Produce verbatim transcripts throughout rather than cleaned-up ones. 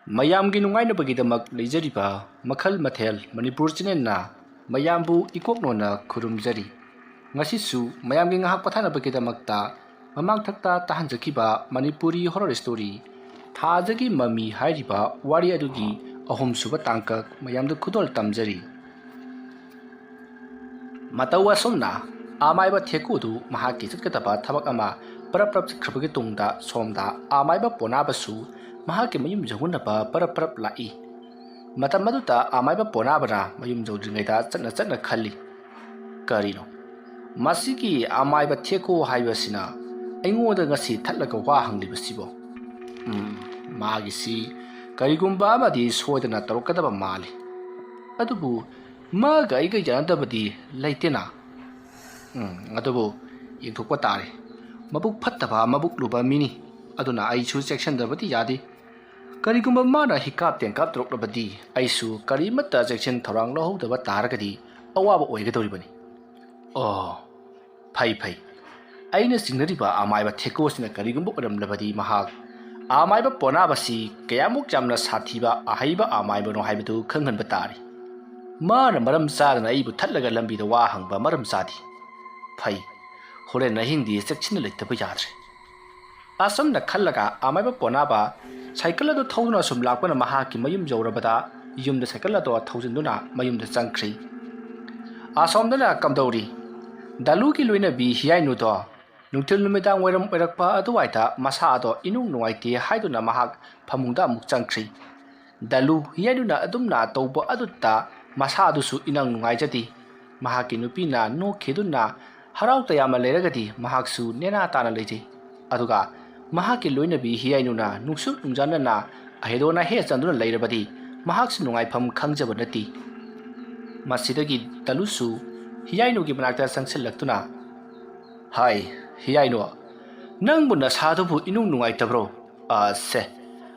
ꯃꯌꯥꯝꯒꯤ ꯅꯨꯡꯉꯥꯏꯅꯕꯒꯤꯗꯃꯛ ꯂꯩꯖꯔꯤꯕ ꯃꯈꯜ ꯃꯊꯦꯜ ꯃꯅꯤꯄꯨꯔ ꯆꯦꯅꯦꯜꯅ ꯃꯌꯥꯝꯕꯨ ꯏꯀꯣꯛꯅꯣꯅ ꯈꯨꯔꯨꯝꯖꯔꯤ꯫ ꯉꯁꯤꯁꯨ ꯃꯌꯥꯝꯒꯤ ꯉꯥꯏꯍꯥꯛ ꯄꯣꯊꯥꯅꯕꯒꯤꯗꯃꯛꯇ ꯃꯃꯥꯡꯊꯛꯇ ꯇꯥꯍꯟꯖꯈꯤꯕ ꯃꯅꯤꯄꯨꯔꯤ ꯍꯣꯔꯔ ꯁ꯭ꯇꯣꯔꯤ ꯊꯥꯖꯒꯤ ꯃꯃꯤ ꯍꯥꯏꯔꯤꯕ ꯋꯥꯔꯤ ꯑꯗꯨꯒꯤ ꯑꯍꯨꯝꯁꯨꯕ ꯇꯥꯡꯀꯛ ꯃꯌꯥꯝꯗ ꯈꯨꯗꯣꯜ ꯇꯝꯖꯔꯤ꯫ ꯃꯇꯧ ꯑꯁꯨꯝꯅ ꯑꯃꯥꯏꯕ ꯊꯦꯀꯨꯗꯨ ꯃꯍꯥꯛꯀꯤ ꯆꯠꯀꯗꯕ ꯊꯕꯛ ꯑꯃ ꯄꯔꯞ ꯄꯔꯞ ꯆꯠꯈ꯭ꯔꯕꯒꯤ ꯇꯨꯡꯗ ꯁꯣꯝꯗ ꯑꯃꯥꯏꯕ ꯄꯣꯅꯥꯕꯁꯨ ꯃꯍꯥꯛꯀꯤ ꯃꯌꯨꯝ ꯌꯧꯅꯅꯕ ꯄꯔꯞ ꯄꯔꯞ ꯂꯥꯛꯏ꯫ ꯃꯇꯝ ꯑꯗꯨꯗ ꯑꯃꯥꯏꯕ ꯄꯣꯅꯥꯕꯅ ꯃꯌꯨꯝ ꯌꯧꯗ꯭ꯔꯤꯉꯩꯗ ꯆꯠꯅ ꯆꯠꯅ ꯈꯜꯂꯤ, "ꯀꯔꯤꯅꯣ? ꯃꯁꯤꯒꯤ ꯑꯃꯥꯏꯕ ꯊꯦꯀꯨ ꯍꯥꯏꯕꯁꯤꯅ ꯑꯩꯉꯣꯟꯗ ꯉꯁꯤ ꯊꯠꯂꯒ ꯋꯥ ꯍꯪꯂꯤꯕꯁꯤꯕꯣ? ꯎꯝ, ꯃꯥꯒꯤꯁꯤ ꯀꯔꯤꯒꯨꯝꯕ ꯑꯃꯗꯤ ꯁꯣꯏꯗꯅ ꯇꯧꯔꯛꯀꯗꯕ ꯃꯥꯜꯂꯤ꯫ ꯑꯗꯨꯕꯨ ꯃꯥꯒ ꯑꯩꯒ ꯌꯥꯅꯗꯕꯗꯤ ꯂꯩꯇꯦꯅ꯫ ꯎꯝ, ꯑꯗꯨꯕꯨ ꯌꯦꯡꯊꯣꯛꯄ ꯇꯥꯔꯦ꯫ ꯃꯕꯨꯛ ꯐꯠꯇꯕ, ꯃꯕꯨꯛ ꯂꯨꯕ ꯃꯤꯅꯤ꯫ ꯑꯗꯨꯅ ꯑꯩꯁꯨ ꯆꯦꯛꯁꯤꯟꯗꯕꯗꯤ ꯌꯥꯗꯦ꯫ ꯀꯔꯤꯒꯨꯝꯕ ꯃꯥꯅ ꯍꯤꯀꯥꯞ ꯇꯦꯡꯀꯥꯞ ꯇꯧꯔꯛꯂꯕꯗꯤ ꯑꯩꯁꯨ ꯀꯔꯤꯃꯠꯇ ꯆꯦꯛꯁꯤꯟ ꯊꯧꯔꯥꯡ ꯂꯧꯍꯧꯗꯕ ꯇꯥꯔꯒꯗꯤ ꯑꯋꯥꯕ ꯑꯣꯏꯒꯗꯧꯔꯤꯕꯅꯤ꯫ ꯑꯣ, ꯐꯩ, ꯐꯩ꯫ ꯑꯩꯅ ꯆꯤꯡꯅꯔꯤꯕ ꯑꯃꯥꯏꯕ ꯊꯦꯀꯣꯁꯤꯅ ꯀꯔꯤꯒꯨꯝꯕ ꯑꯣꯏꯔꯝꯂꯕꯗꯤ ꯃꯍꯥꯛ ꯑꯃꯥꯏꯕ ꯄꯣꯅꯥꯕꯁꯤ ꯀꯌꯥꯃꯨꯛ ꯌꯥꯝꯅ ꯁꯥꯊꯤꯕ ꯑꯍꯩꯕ ꯑꯃꯥꯏꯕꯅꯣ ꯍꯥꯏꯕꯗꯨ ꯈꯪꯍꯟꯕ ꯇꯥꯔꯤ꯫ ꯃꯥꯅ ꯃꯔꯝ ꯆꯥꯗꯅ ꯑꯩꯕꯨ ꯊꯠꯂꯒ ꯂꯝꯕꯤꯗ ꯋꯥ ꯍꯪꯕ ꯃꯔꯝ ꯆꯥꯗꯦ꯫ ꯐꯩ, ꯍꯣꯔꯦꯟ ꯑꯍꯤꯡꯗꯤ ꯆꯦꯛꯁꯤꯟꯅ ꯂꯩꯇꯕ ꯌꯥꯗ꯭ꯔꯦ꯫ ꯑꯁꯨꯝꯅ ꯈꯜꯂꯒ ꯑꯃꯥꯏꯕ ꯄꯣꯅꯥꯕ ꯁꯥꯏꯀꯜ ꯑꯗꯨ ꯊꯧꯗꯨꯅ ꯁꯨꯝ ꯂꯥꯛꯄꯅ ꯃꯍꯥꯛꯀꯤ ꯃꯌꯨꯝ ꯌꯧꯔꯕꯗ ꯌꯨꯝꯗ ꯁꯥꯏꯀꯜ ꯑꯗꯣ ꯊꯧꯖꯤꯟꯗꯨꯅ ꯃꯌꯨꯝꯗ ꯆꯪꯈ꯭ꯔꯤ꯫ ꯑꯁꯣꯝꯗꯅ ꯀꯝꯗꯧꯔꯤ? ꯗꯥꯂꯨꯒꯤ ꯂꯣꯏꯅꯕꯤ ꯍꯤꯌꯥꯏꯅꯨꯗꯣ ꯅꯨꯡꯊꯤꯜ ꯅꯨꯃꯤꯗꯥꯡ ꯋꯥꯏꯔꯝ ꯑꯣꯏꯔꯛꯄ ꯑꯗꯨꯋꯥꯏꯗ ꯃꯁꯥ ꯑꯗꯣ ꯏꯅꯨꯡ ꯅꯨꯡꯉꯥꯏꯇꯦ ꯍꯥꯏꯗꯨꯅ ꯃꯍꯥꯛ ꯐꯃꯨꯡꯗ ꯑꯃꯨꯛ ꯆꯪꯈ꯭ꯔꯤ꯫ ꯗꯥꯂꯨ ꯍꯤꯌꯥꯏꯅꯨꯅ ꯑꯗꯨꯝꯅ ꯇꯧꯕ ꯑꯗꯨꯗ ꯃꯁꯥ ꯑꯗꯨꯁꯨ ꯏꯅꯪ ꯅꯨꯡꯉꯥꯏꯖꯗꯦ꯫ ꯃꯍꯥꯛꯀꯤ ꯅꯨꯄꯤꯅ ꯅꯣꯛꯈꯤꯗꯨꯅ ꯍꯔꯥꯎ ꯇꯌꯥꯝꯅ ꯂꯩꯔꯒꯗꯤ ꯃꯍꯥꯛꯁꯨ ꯅꯦꯅꯥ ꯇꯥꯅ ꯂꯩꯖꯩ꯫ ꯑꯗꯨꯒ ꯃꯍꯥꯛꯀꯤ ꯂꯣꯏꯅꯕꯤ ꯍꯤꯌꯥꯏꯅꯨꯅ ꯅꯨꯡꯁꯨꯛ ꯅꯨꯡꯖꯥꯅꯅ ꯑꯍꯦꯗꯣꯟ ꯑꯍꯦ ꯆꯪꯗꯨꯅ ꯂꯩꯔꯕꯗꯤ ꯃꯍꯥꯛꯁꯨ ꯅꯨꯡꯉꯥꯏꯐꯝ ꯈꯪꯖꯕ ꯅꯠꯇꯦ꯫ ꯃꯁꯤꯗꯒꯤ ꯗꯥꯂꯨꯁꯨ ꯍꯤꯌꯥꯏꯅꯨꯒꯤ ꯃꯅꯥꯛꯇ ꯆꯪꯁꯤꯜꯂꯛꯇꯨꯅ, "ꯍꯥꯏ, ꯍꯤꯌꯥꯏꯅꯨ, ꯅꯪꯕꯨ ꯅꯁꯥꯗꯨꯕꯨ ꯏꯅꯨꯡ ꯅꯨꯡꯉꯥꯏꯇꯕ꯭ꯔꯣ? ꯑ, ꯁꯦ,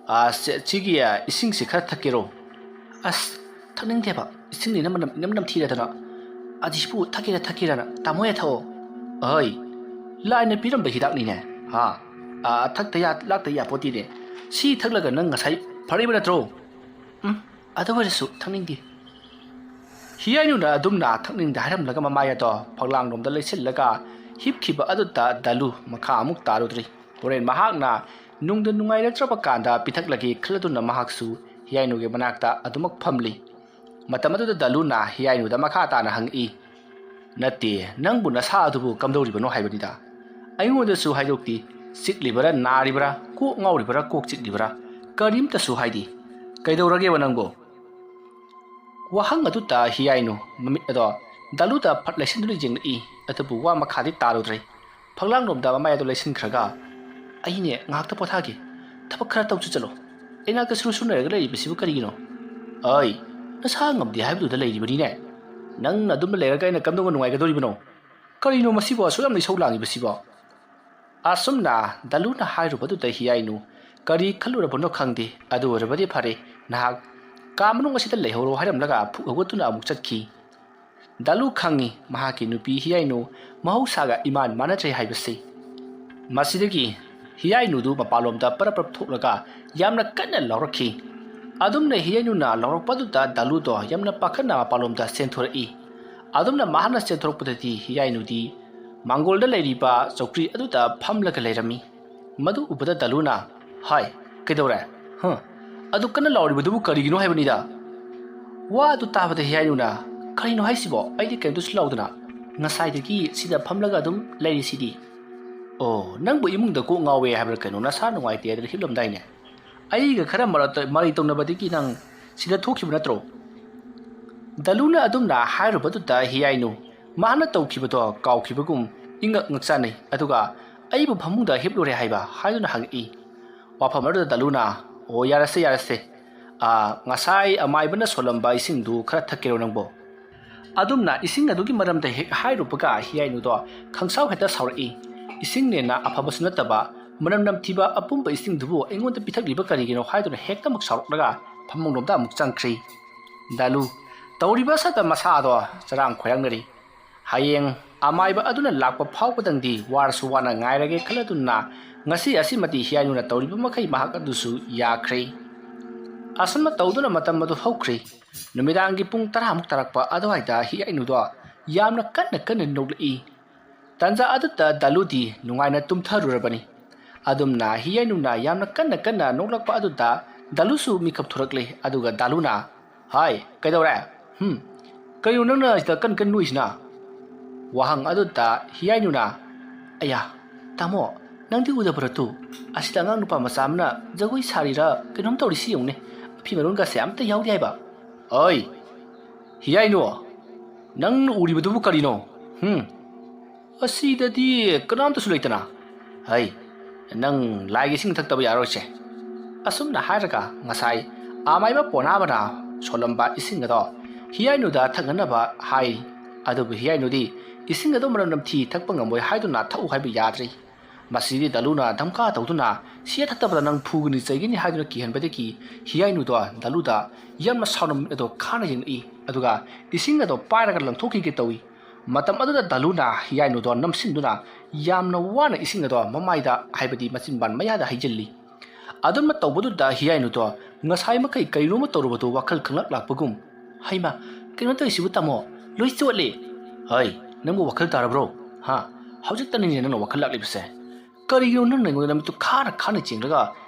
ꯑ, ꯁꯦ, ꯁꯤꯒꯤ, ꯑ, ꯏꯁꯤꯡꯁꯤ ꯈꯔ ꯊꯛꯀꯦꯔꯣ?" "ꯑꯁ, ꯊꯛꯅꯤꯡꯗꯦꯕ, ꯏꯁꯤꯡꯅꯤꯅ ꯃꯅꯝ ꯏꯅꯝ ꯅꯝꯊꯤꯔꯗꯅ꯫ ꯑꯗꯨꯁꯤꯕꯨ ꯊꯛꯀꯦꯔꯥ ꯊꯛꯀꯦꯔꯥꯅ, ꯇꯥꯃꯣ ꯍꯦ ꯊꯛꯑꯣ꯫" "ꯑꯍꯣꯏ, ꯂꯥꯏꯅ ꯄꯤꯔꯝꯕ ꯍꯤꯗꯥꯛꯅꯤꯅꯦ꯫ ꯍꯥ, ꯑ, ꯊꯛꯇ ꯌꯥ-, ꯂꯥꯛꯇ ꯌꯥꯄꯣꯠꯇꯤꯅꯦ꯫ ꯁꯤ ꯊꯛꯂꯒ ꯅꯪ ꯉꯁꯥꯏ ꯐꯔꯤꯕ ꯅꯠꯇ꯭ꯔꯣ? ꯎꯝ, ꯑꯗꯨ ꯑꯣꯏꯔꯁꯨ ꯊꯛꯅꯤꯡꯗꯦ꯫ ꯍꯤꯌꯥꯏꯅꯨꯅ ꯑꯗꯨꯝꯅ ꯊꯛꯅꯤꯡꯗꯦ ꯍꯥꯏꯔꯝꯂꯒ ꯃꯃꯥꯏ ꯑꯗꯣ ꯐꯛꯂꯥꯡꯂꯣꯝꯗ ꯂꯩꯁꯤꯜꯂꯒ ꯍꯤꯞꯈꯤꯕ ꯑꯗꯨꯗ ꯗꯥꯂꯨ ꯃꯈꯥ ꯑꯃꯨꯛ ꯇꯥꯔꯨꯗ꯭ꯔꯤ꯫ ꯍꯣꯔꯦꯟ ꯃꯍꯥꯛꯅ ꯅꯨꯡꯗ ꯅꯨꯡꯉꯥꯏꯔꯛꯇ꯭ꯔꯕ ꯀꯥꯟꯗ ꯄꯤꯊꯛꯂꯒꯦ ꯈꯜꯂꯗꯨꯅ ꯃꯍꯥꯛꯁꯨ ꯍꯤꯌꯥꯏꯅꯨꯒꯤ ꯃꯅꯥꯛꯇ ꯑꯗꯨꯃꯛ ꯐꯝꯂꯤ꯫ ꯃꯇꯝ ꯑꯗꯨꯗ ꯗꯥꯂꯨꯅ ꯍꯤꯌꯥꯏꯅꯨꯗ ꯃꯈꯥ ꯇꯥꯅ ꯍꯪꯉꯛꯏ, "ꯅꯠꯇꯦ, ꯅꯪꯕꯨ ꯅꯁꯥ ꯑꯗꯨꯕꯨ ꯀꯝꯗꯧꯔꯤꯕꯅꯣ ꯍꯥꯏꯕꯅꯤꯗ꯫ ꯑꯩꯉꯣꯟꯗꯁꯨ ꯍꯥꯏꯗꯣꯛꯇꯦ꯫ ꯆꯤꯛꯂꯤꯕꯔꯥ, ꯅꯥꯔꯤꯕꯔꯥ, ꯀꯣꯛ ꯉꯥꯎꯔꯤꯕꯔꯥ, ꯀꯣꯛ ꯆꯤꯛꯂꯤꯕꯔꯥ, ꯀꯔꯤꯝꯇꯁꯨ ꯍꯥꯏꯗꯦ꯫ ꯀꯩꯗꯧꯔꯒꯦꯕ ꯅꯪꯕꯨ?" ꯋꯥꯍꯪ ꯑꯗꯨꯇ ꯍꯤꯌꯥꯏꯅꯨ ꯃꯃꯤꯠ ꯑꯗꯣ ꯗꯥꯂꯨꯗ ꯐꯠ ꯂꯩꯁꯤꯟꯗꯨꯅ ꯌꯦꯡꯂꯛꯏ, ꯑꯗꯨꯕꯨ ꯋꯥ ꯃꯈꯥꯗꯤ ꯇꯥꯔꯨꯗ꯭ꯔꯦ꯫ ꯐꯛꯂꯥꯡꯂꯣꯝꯗ ꯃꯃꯥꯏ ꯑꯗꯨ ꯂꯩꯁꯤꯟꯈ꯭ꯔꯒ, "ꯑꯩꯅꯦ ꯉꯥꯏꯍꯥꯛꯇ ꯄꯣꯊꯥꯒꯦ, ꯊꯕꯛ ꯈꯔ ꯇꯧꯁꯤ ꯆꯠꯂꯣ꯫ ꯑꯩꯅꯥꯛꯇ ꯁꯨꯔꯨ ꯁꯨꯔꯨ ꯅꯩꯔꯒ ꯂꯩꯔꯤꯕꯁꯤꯕꯨ ꯀꯔꯤꯒꯤꯅꯣ?" "ꯑꯩ ꯅꯁꯥ ꯉꯝꯗꯦ ꯍꯥꯏꯕꯗꯨꯗ ꯂꯩꯔꯤꯕꯅꯤꯅꯦ꯫ ꯅꯪꯅ ꯑꯗꯨꯝꯅ ꯂꯩꯔꯒ ꯑꯩꯅ ꯀꯝꯗꯧꯅ ꯅꯨꯡꯉꯥꯏꯒꯗꯧꯔꯤꯕꯅꯣ? ꯀꯔꯤꯅꯣ ꯃꯁꯤꯕꯨ ꯑꯁꯨꯛ ꯌꯥꯝꯅ ꯏꯁꯧ ꯂꯥꯡꯉꯤꯕꯁꯤꯕꯣ?" ꯑꯁꯨꯝꯅ ꯗꯥꯂꯨꯅ ꯍꯥꯏꯔꯨꯕꯗꯨꯗ ꯍꯤꯌꯥꯏꯅꯨ ꯀꯔꯤ ꯈꯜꯂꯨꯔꯕꯅꯣ ꯈꯪꯗꯦ, ꯑꯗꯨ ꯑꯣꯏꯔꯕꯗꯤ ꯐꯔꯦ, ꯅꯍꯥꯛ ꯀꯥ ꯃꯅꯨꯡ ꯑꯁꯤꯗ ꯂꯩꯍꯧꯔꯣ ꯍꯥꯏꯔꯝꯂꯒ ꯐꯨꯛ ꯍꯧꯒꯠꯇꯨꯅ ꯑꯃꯨꯛ ꯆꯠꯈꯤ꯫ ꯗꯥꯂꯨ ꯈꯪꯉꯤ ꯃꯍꯥꯛꯀꯤ ꯅꯨꯄꯤ ꯍꯤꯌꯥꯏꯅꯨ ꯃꯍꯧꯁꯥꯒ ꯏꯃꯥꯟ ꯃꯥꯟꯅꯗ꯭ꯔꯦ ꯍꯥꯏꯕꯁꯤ꯫ ꯃꯁꯤꯗꯒꯤ ꯍꯤꯌꯥꯏꯅꯨꯗꯨ ꯃꯄꯥꯟꯂꯣꯝꯗ ꯄꯔꯞ ꯄꯔꯞ ꯊꯣꯛꯂꯒ ꯌꯥꯝꯅ ꯀꯟꯅ ꯂꯥꯎꯔꯛꯈꯤ꯫ ꯑꯗꯨꯝꯅ ꯍꯤꯌꯥꯏꯅꯨꯅ ꯂꯥꯎꯔꯛꯄꯗꯨꯗ ꯗꯥꯂꯨꯗꯣ ꯌꯥꯝꯅ ꯄꯥꯈꯠꯅ ꯃꯄꯥꯟꯂꯣꯝꯗ ꯆꯦꯟꯊꯣꯔꯛꯏ꯫ ꯑꯗꯨꯝꯅ ꯃꯍꯥꯛꯅ ꯆꯦꯟꯊꯣꯔꯛꯄꯗꯗꯤ ꯍꯤꯌꯥꯏꯅꯨꯗꯤ ꯃꯥꯡꯒꯣꯜꯗ ꯂꯩꯔꯤꯕ ꯆꯧꯀ꯭ꯔꯤ ꯑꯗꯨꯗ ꯐꯝꯂꯒ ꯂꯩꯔꯝꯃꯤ꯫ ꯃꯗꯨ ꯎꯕꯗ ꯗꯥꯂꯨꯅ, "ꯍꯥꯏ, ꯀꯩꯗꯧꯔꯦ? ꯍ?" ꯑꯗꯨ ꯀꯟꯅ ꯂꯥꯎꯔꯤꯕꯗꯨꯕꯨ ꯀꯔꯤꯒꯤꯅꯣ ꯍꯥꯏꯕꯅꯤꯗ? ꯋꯥ ꯑꯗꯨ ꯇꯥꯕꯗ ꯍꯤꯌꯥꯏꯅꯨꯅ, "ꯀꯔꯤꯅꯣ ꯍꯥꯏꯁꯤꯕꯣ? ꯑꯩꯗꯤ ꯀꯔꯤꯝꯇꯁꯨ ꯂꯥꯎꯗꯅ ꯉꯁꯥꯏꯗꯒꯤ ꯁꯤꯗ ꯐꯝꯂꯒ ꯑꯗꯨꯝ ꯂꯩꯔꯤꯁꯤꯗꯤ꯫" "ꯑꯣ, ꯅꯪꯕꯨ ꯏꯃꯨꯡꯗ ꯀꯣꯛ ꯉꯥꯎꯋꯦ ꯍꯥꯏꯕ꯭ꯔꯥ ꯀꯩꯅꯣ? ꯅꯁꯥ ꯅꯨꯡꯉꯥꯏꯇꯦ ꯍꯥꯏꯗꯅ ꯍꯤꯞꯂꯝꯗꯥꯏꯅꯦ? ꯑꯩꯒ ꯈꯔ ꯃꯔ-, ꯃꯔꯩ ꯇꯧꯅꯕꯗꯒꯤ ꯅꯪ ꯁꯤꯗ ꯊꯣꯛꯈꯤꯕ ꯅꯠꯇ꯭ꯔꯣ?" ꯗꯥꯂꯨꯅ ꯑꯗꯨꯝꯅ ꯍꯥꯏꯔꯨꯕꯗꯨꯗ ꯍꯤꯌꯥꯏꯅꯨ ꯃꯍꯥꯛꯅ ꯇꯧꯈꯤꯕꯗꯣ ꯀꯥꯎꯈꯤꯕꯒꯨꯝ ꯏꯉꯛ ꯉꯛꯆꯥꯅꯩ, ꯑꯗꯨꯒ "ꯑꯩꯕꯨ ꯐꯃꯨꯡꯗ ꯍꯤꯞꯂꯨꯔꯦ ꯍꯥꯏꯕ?" ꯍꯥꯏꯗꯨꯅ ꯍꯪꯉꯛꯏ꯫ ꯋꯥꯐꯝ ꯑꯗꯨꯗ ꯗꯥꯂꯨꯅ, "ꯑꯣ, ꯌꯥꯔꯁꯦ, ꯌꯥꯔꯁꯦ꯫ ꯑꯥ, ꯉꯁꯥꯏ ꯑꯃꯥꯏꯕꯅ ꯁꯣꯜꯂꯝꯕ ꯏꯁꯤꯡꯗꯨ ꯈꯔ ꯊꯛꯀꯦꯔꯣ ꯅꯪꯕꯣ?" ꯑꯗꯨꯝꯅ ꯏꯁꯤꯡ ꯑꯗꯨꯒꯤ ꯃꯔꯝꯗ ꯍꯦꯛ ꯍꯥꯏꯔꯨꯕꯒ ꯍꯤꯌꯥꯏꯅꯨꯗꯣ ꯈꯪꯁꯥꯎ ꯍꯦꯛꯇ ꯁꯥꯎꯔꯛꯏ꯫ "ꯏꯁꯤꯡꯅꯦꯅ ꯑꯐꯕꯁꯨ ꯅꯠꯇꯕ, ꯃꯅꯝ ꯅꯝꯊꯤꯕ ꯑꯄꯨꯝꯕ ꯏꯁꯤꯡꯗꯨꯕꯨ ꯑꯩꯉꯣꯟꯗ ꯄꯤꯊꯛꯂꯤꯕ ꯀꯔꯤꯒꯤꯅꯣ?" ꯍꯥꯏꯗꯨꯅ ꯍꯦꯛꯇꯃꯛ ꯁꯥꯎꯔꯛꯂꯒ ꯐꯃꯨꯡꯂꯣꯝꯗ ꯑꯃꯨꯛ ꯆꯪꯈ꯭ꯔꯤ꯫ ꯗꯥꯂꯨ, ꯇꯧꯔꯤꯕ ꯑꯁꯠꯇ ꯃꯁꯥꯗꯣ ꯆꯔꯥꯡ ꯈꯣꯏꯔꯥꯡꯅꯔꯤ꯫ ꯍꯌꯦꯡ ꯑꯃꯥꯏꯕ ꯑꯗꯨꯅ ꯂꯥꯛꯄ ꯐꯥꯎꯕꯗꯪꯗꯤ ꯋꯥꯔꯁꯨ ꯋꯥꯅ ꯉꯥꯏꯔꯒꯦ ꯈꯜꯂꯗꯨꯅ ꯉꯁꯤ ꯑꯁꯤꯃꯗꯤ ꯍꯤꯌꯥꯏꯅꯨꯅ ꯇꯧꯔꯤꯕ ꯃꯈꯩ ꯃꯍꯥꯛ ꯑꯗꯨꯁꯨ ꯌꯥꯈ꯭ꯔꯦ꯫ ꯑꯁꯨꯝꯅ ꯇꯧꯗꯨꯅ ꯃꯇꯝ ꯑꯗꯨ ꯍꯧꯈ꯭ꯔꯦ꯫ ꯅꯨꯃꯤꯗꯥꯡꯒꯤ ꯄꯨꯡ ꯇꯔꯥꯃꯨꯛ ꯇꯥꯔꯛꯄ ꯑꯗꯨꯋꯥꯏꯗ ꯍꯤꯌꯥꯏꯅꯨꯗꯣ ꯌꯥꯝꯅ ꯀꯟꯅ ꯀꯟꯅ ꯅꯣꯛꯂꯛꯏ꯫ ꯇꯟꯖꯥ ꯑꯗꯨꯗ ꯗꯥꯂꯨꯗꯤ ꯅꯨꯡꯉꯥꯏꯅ ꯇꯨꯝꯊꯔꯨꯔꯕꯅꯤ꯫ ꯑꯗꯨꯝꯅ ꯍꯤꯌꯥꯏꯅꯨꯅ ꯌꯥꯝꯅ ꯀꯟꯅ ꯀꯟꯅ ꯅꯣꯛꯂꯛꯄ ꯑꯗꯨꯗ ꯗꯥꯂꯨꯁꯨ ꯃꯤꯀꯞ ꯊꯣꯔꯛꯂꯦ꯫ ꯑꯗꯨꯒ ꯗꯥꯂꯨꯅ, "ꯍꯥꯏ, ꯀꯩꯗꯧꯔꯦ? ꯍꯨꯝ, ꯀꯩꯅꯣ ꯅꯪꯅ ꯁꯤꯗ ꯀꯟ ꯀꯟ ꯅꯣꯛꯏꯁꯤꯅ?" ꯋꯥꯍꯪ ꯑꯗꯨꯗ ꯍꯤꯌꯥꯏꯅꯨꯅ, "ꯑꯌꯥ, ꯇꯥꯃꯣ, ꯅꯪꯗꯤ ꯎꯗꯕ꯭ꯔꯥ ꯇꯨ? ꯑꯁꯤꯗ ꯑꯉꯥꯡ ꯅꯨꯄꯥ ꯃꯆꯥ ꯑꯃꯅ ꯖꯒꯣꯏ ꯁꯥꯔꯤꯔꯥ ꯀꯩꯅꯣꯝ ꯇꯧꯔꯤꯁꯤ ꯌꯦꯡꯉꯨꯅꯦ꯫ ꯐꯤ ꯃꯔꯣꯟꯒꯁꯦ ꯑꯝꯇ ꯌꯥꯎꯗꯦ ꯍꯥꯏꯕ꯫ ꯑꯣꯏ, ꯍꯤꯌꯥꯏꯅꯨ, ꯅꯪꯅ ꯎꯔꯤꯕꯗꯨꯕꯨ ꯀꯔꯤꯅꯣ? ꯍꯨꯝ, ꯑꯁꯤꯗꯗꯤ ꯀꯅꯥꯝꯇꯁꯨ ꯂꯩꯇꯅ꯫ ꯍꯩ, ꯅꯪ ꯂꯥꯏꯒꯤ ꯏꯁꯤꯡ ꯊꯛꯇꯕ ꯌꯥꯔꯣꯏꯁꯦ꯫" ꯑꯁꯨꯝꯅ ꯍꯥꯏꯔꯒ ꯉꯁꯥꯏ ꯑꯃꯥꯏꯕ ꯄꯣꯅꯥꯕꯅ ꯁꯣꯜꯂꯝꯕ ꯏꯁꯤꯡ ꯑꯗꯣ ꯍꯤꯌꯥꯏꯅꯨꯗ ꯊꯛꯅꯅꯕ ꯍꯥꯏ꯫ ꯑꯗꯨꯕꯨ ꯍꯤꯌꯥꯏꯅꯨꯗꯤ ꯏꯁꯤꯡ ꯑꯗꯣ ꯃꯅꯝ ꯅꯝꯊꯤ, ꯊꯛꯄ ꯉꯝꯃꯣꯏ ꯍꯥꯏꯗꯨꯅ ꯊꯛꯎ ꯍꯥꯏꯕ ꯌꯥꯗ꯭ꯔꯤ꯫ ꯃꯁꯤꯗꯤ ꯗꯥꯂꯨꯅ ꯙꯝꯀꯥ ꯇꯧꯗꯨꯅ, "ꯁꯤ ꯊꯛꯇꯕꯗ ꯅꯪ ꯐꯨꯒꯅꯤ ꯆꯩꯒꯅꯤ" ꯍꯥꯏꯗꯨꯅ ꯀꯤꯍꯟꯕꯗꯒꯤ ꯍꯤꯌꯥꯏꯅꯨꯗꯣ ꯗꯥꯂꯨꯗ ꯌꯥꯝꯅ ꯁꯥꯎꯅ ꯃꯤꯠ ꯑꯗꯣ ꯈꯥꯅ ꯌꯦꯡꯂꯛꯏ꯫ ꯑꯗꯨꯒ ꯏꯁꯤꯡ ꯑꯗꯣ ꯄꯥꯏꯔꯒ ꯂꯪꯊꯣꯛꯈꯤꯒꯦ ꯇꯧꯏ꯫ ꯃꯇꯝ ꯑꯗꯨꯗ ꯗꯥꯂꯨꯅ ꯍꯤꯌꯥꯏꯅꯨꯗꯣ ꯅꯝꯁꯤꯟꯗꯨꯅ ꯌꯥꯝꯅ ꯋꯥꯅ ꯏꯁꯤꯡ ꯑꯗꯣ ꯃꯃꯥꯏꯗ, ꯍꯥꯏꯕꯗꯤ ꯃꯆꯤꯟꯕꯥꯟ ꯃꯌꯥꯗ ꯍꯩꯖꯤꯜꯂꯤ꯫ ꯑꯗꯨꯝꯅ ꯇꯧꯕꯗꯨꯗ ꯍꯤꯌꯥꯏꯅꯨꯗꯣ ꯉꯁꯥꯏ ꯃꯈꯩ ꯀꯔꯤꯅꯣꯃ ꯇꯧꯔꯨꯕꯗꯣ ꯋꯥꯈꯜ ꯈꯪꯂꯛ ꯂꯥꯛꯄꯒꯨꯝ, "ꯍꯩꯃꯥ, ꯀꯩꯅꯣ ꯇꯧꯔꯤꯁꯤꯕꯨ ꯇꯥꯃꯣ? ꯂꯣꯏ ꯆꯣꯠꯂꯦ!" "ꯍꯩ, ꯅꯪꯕꯨ ꯋꯥꯈꯜ ꯇꯥꯔꯕ꯭ꯔꯣ? ꯍꯥ? ꯍꯧꯖꯤꯛꯇꯅꯤꯅꯦ ꯅꯪꯅ ꯋꯥꯈꯜ ꯂꯥꯛꯂꯤꯕꯁꯦ꯫ ꯀꯔꯤꯒꯤꯅꯣ ꯅꯪꯅ ꯑꯩꯉꯣꯟꯗ ꯅꯃꯤꯠꯇꯨ ꯈꯥꯅ ꯈꯥꯅ ꯆꯦꯡꯂꯒ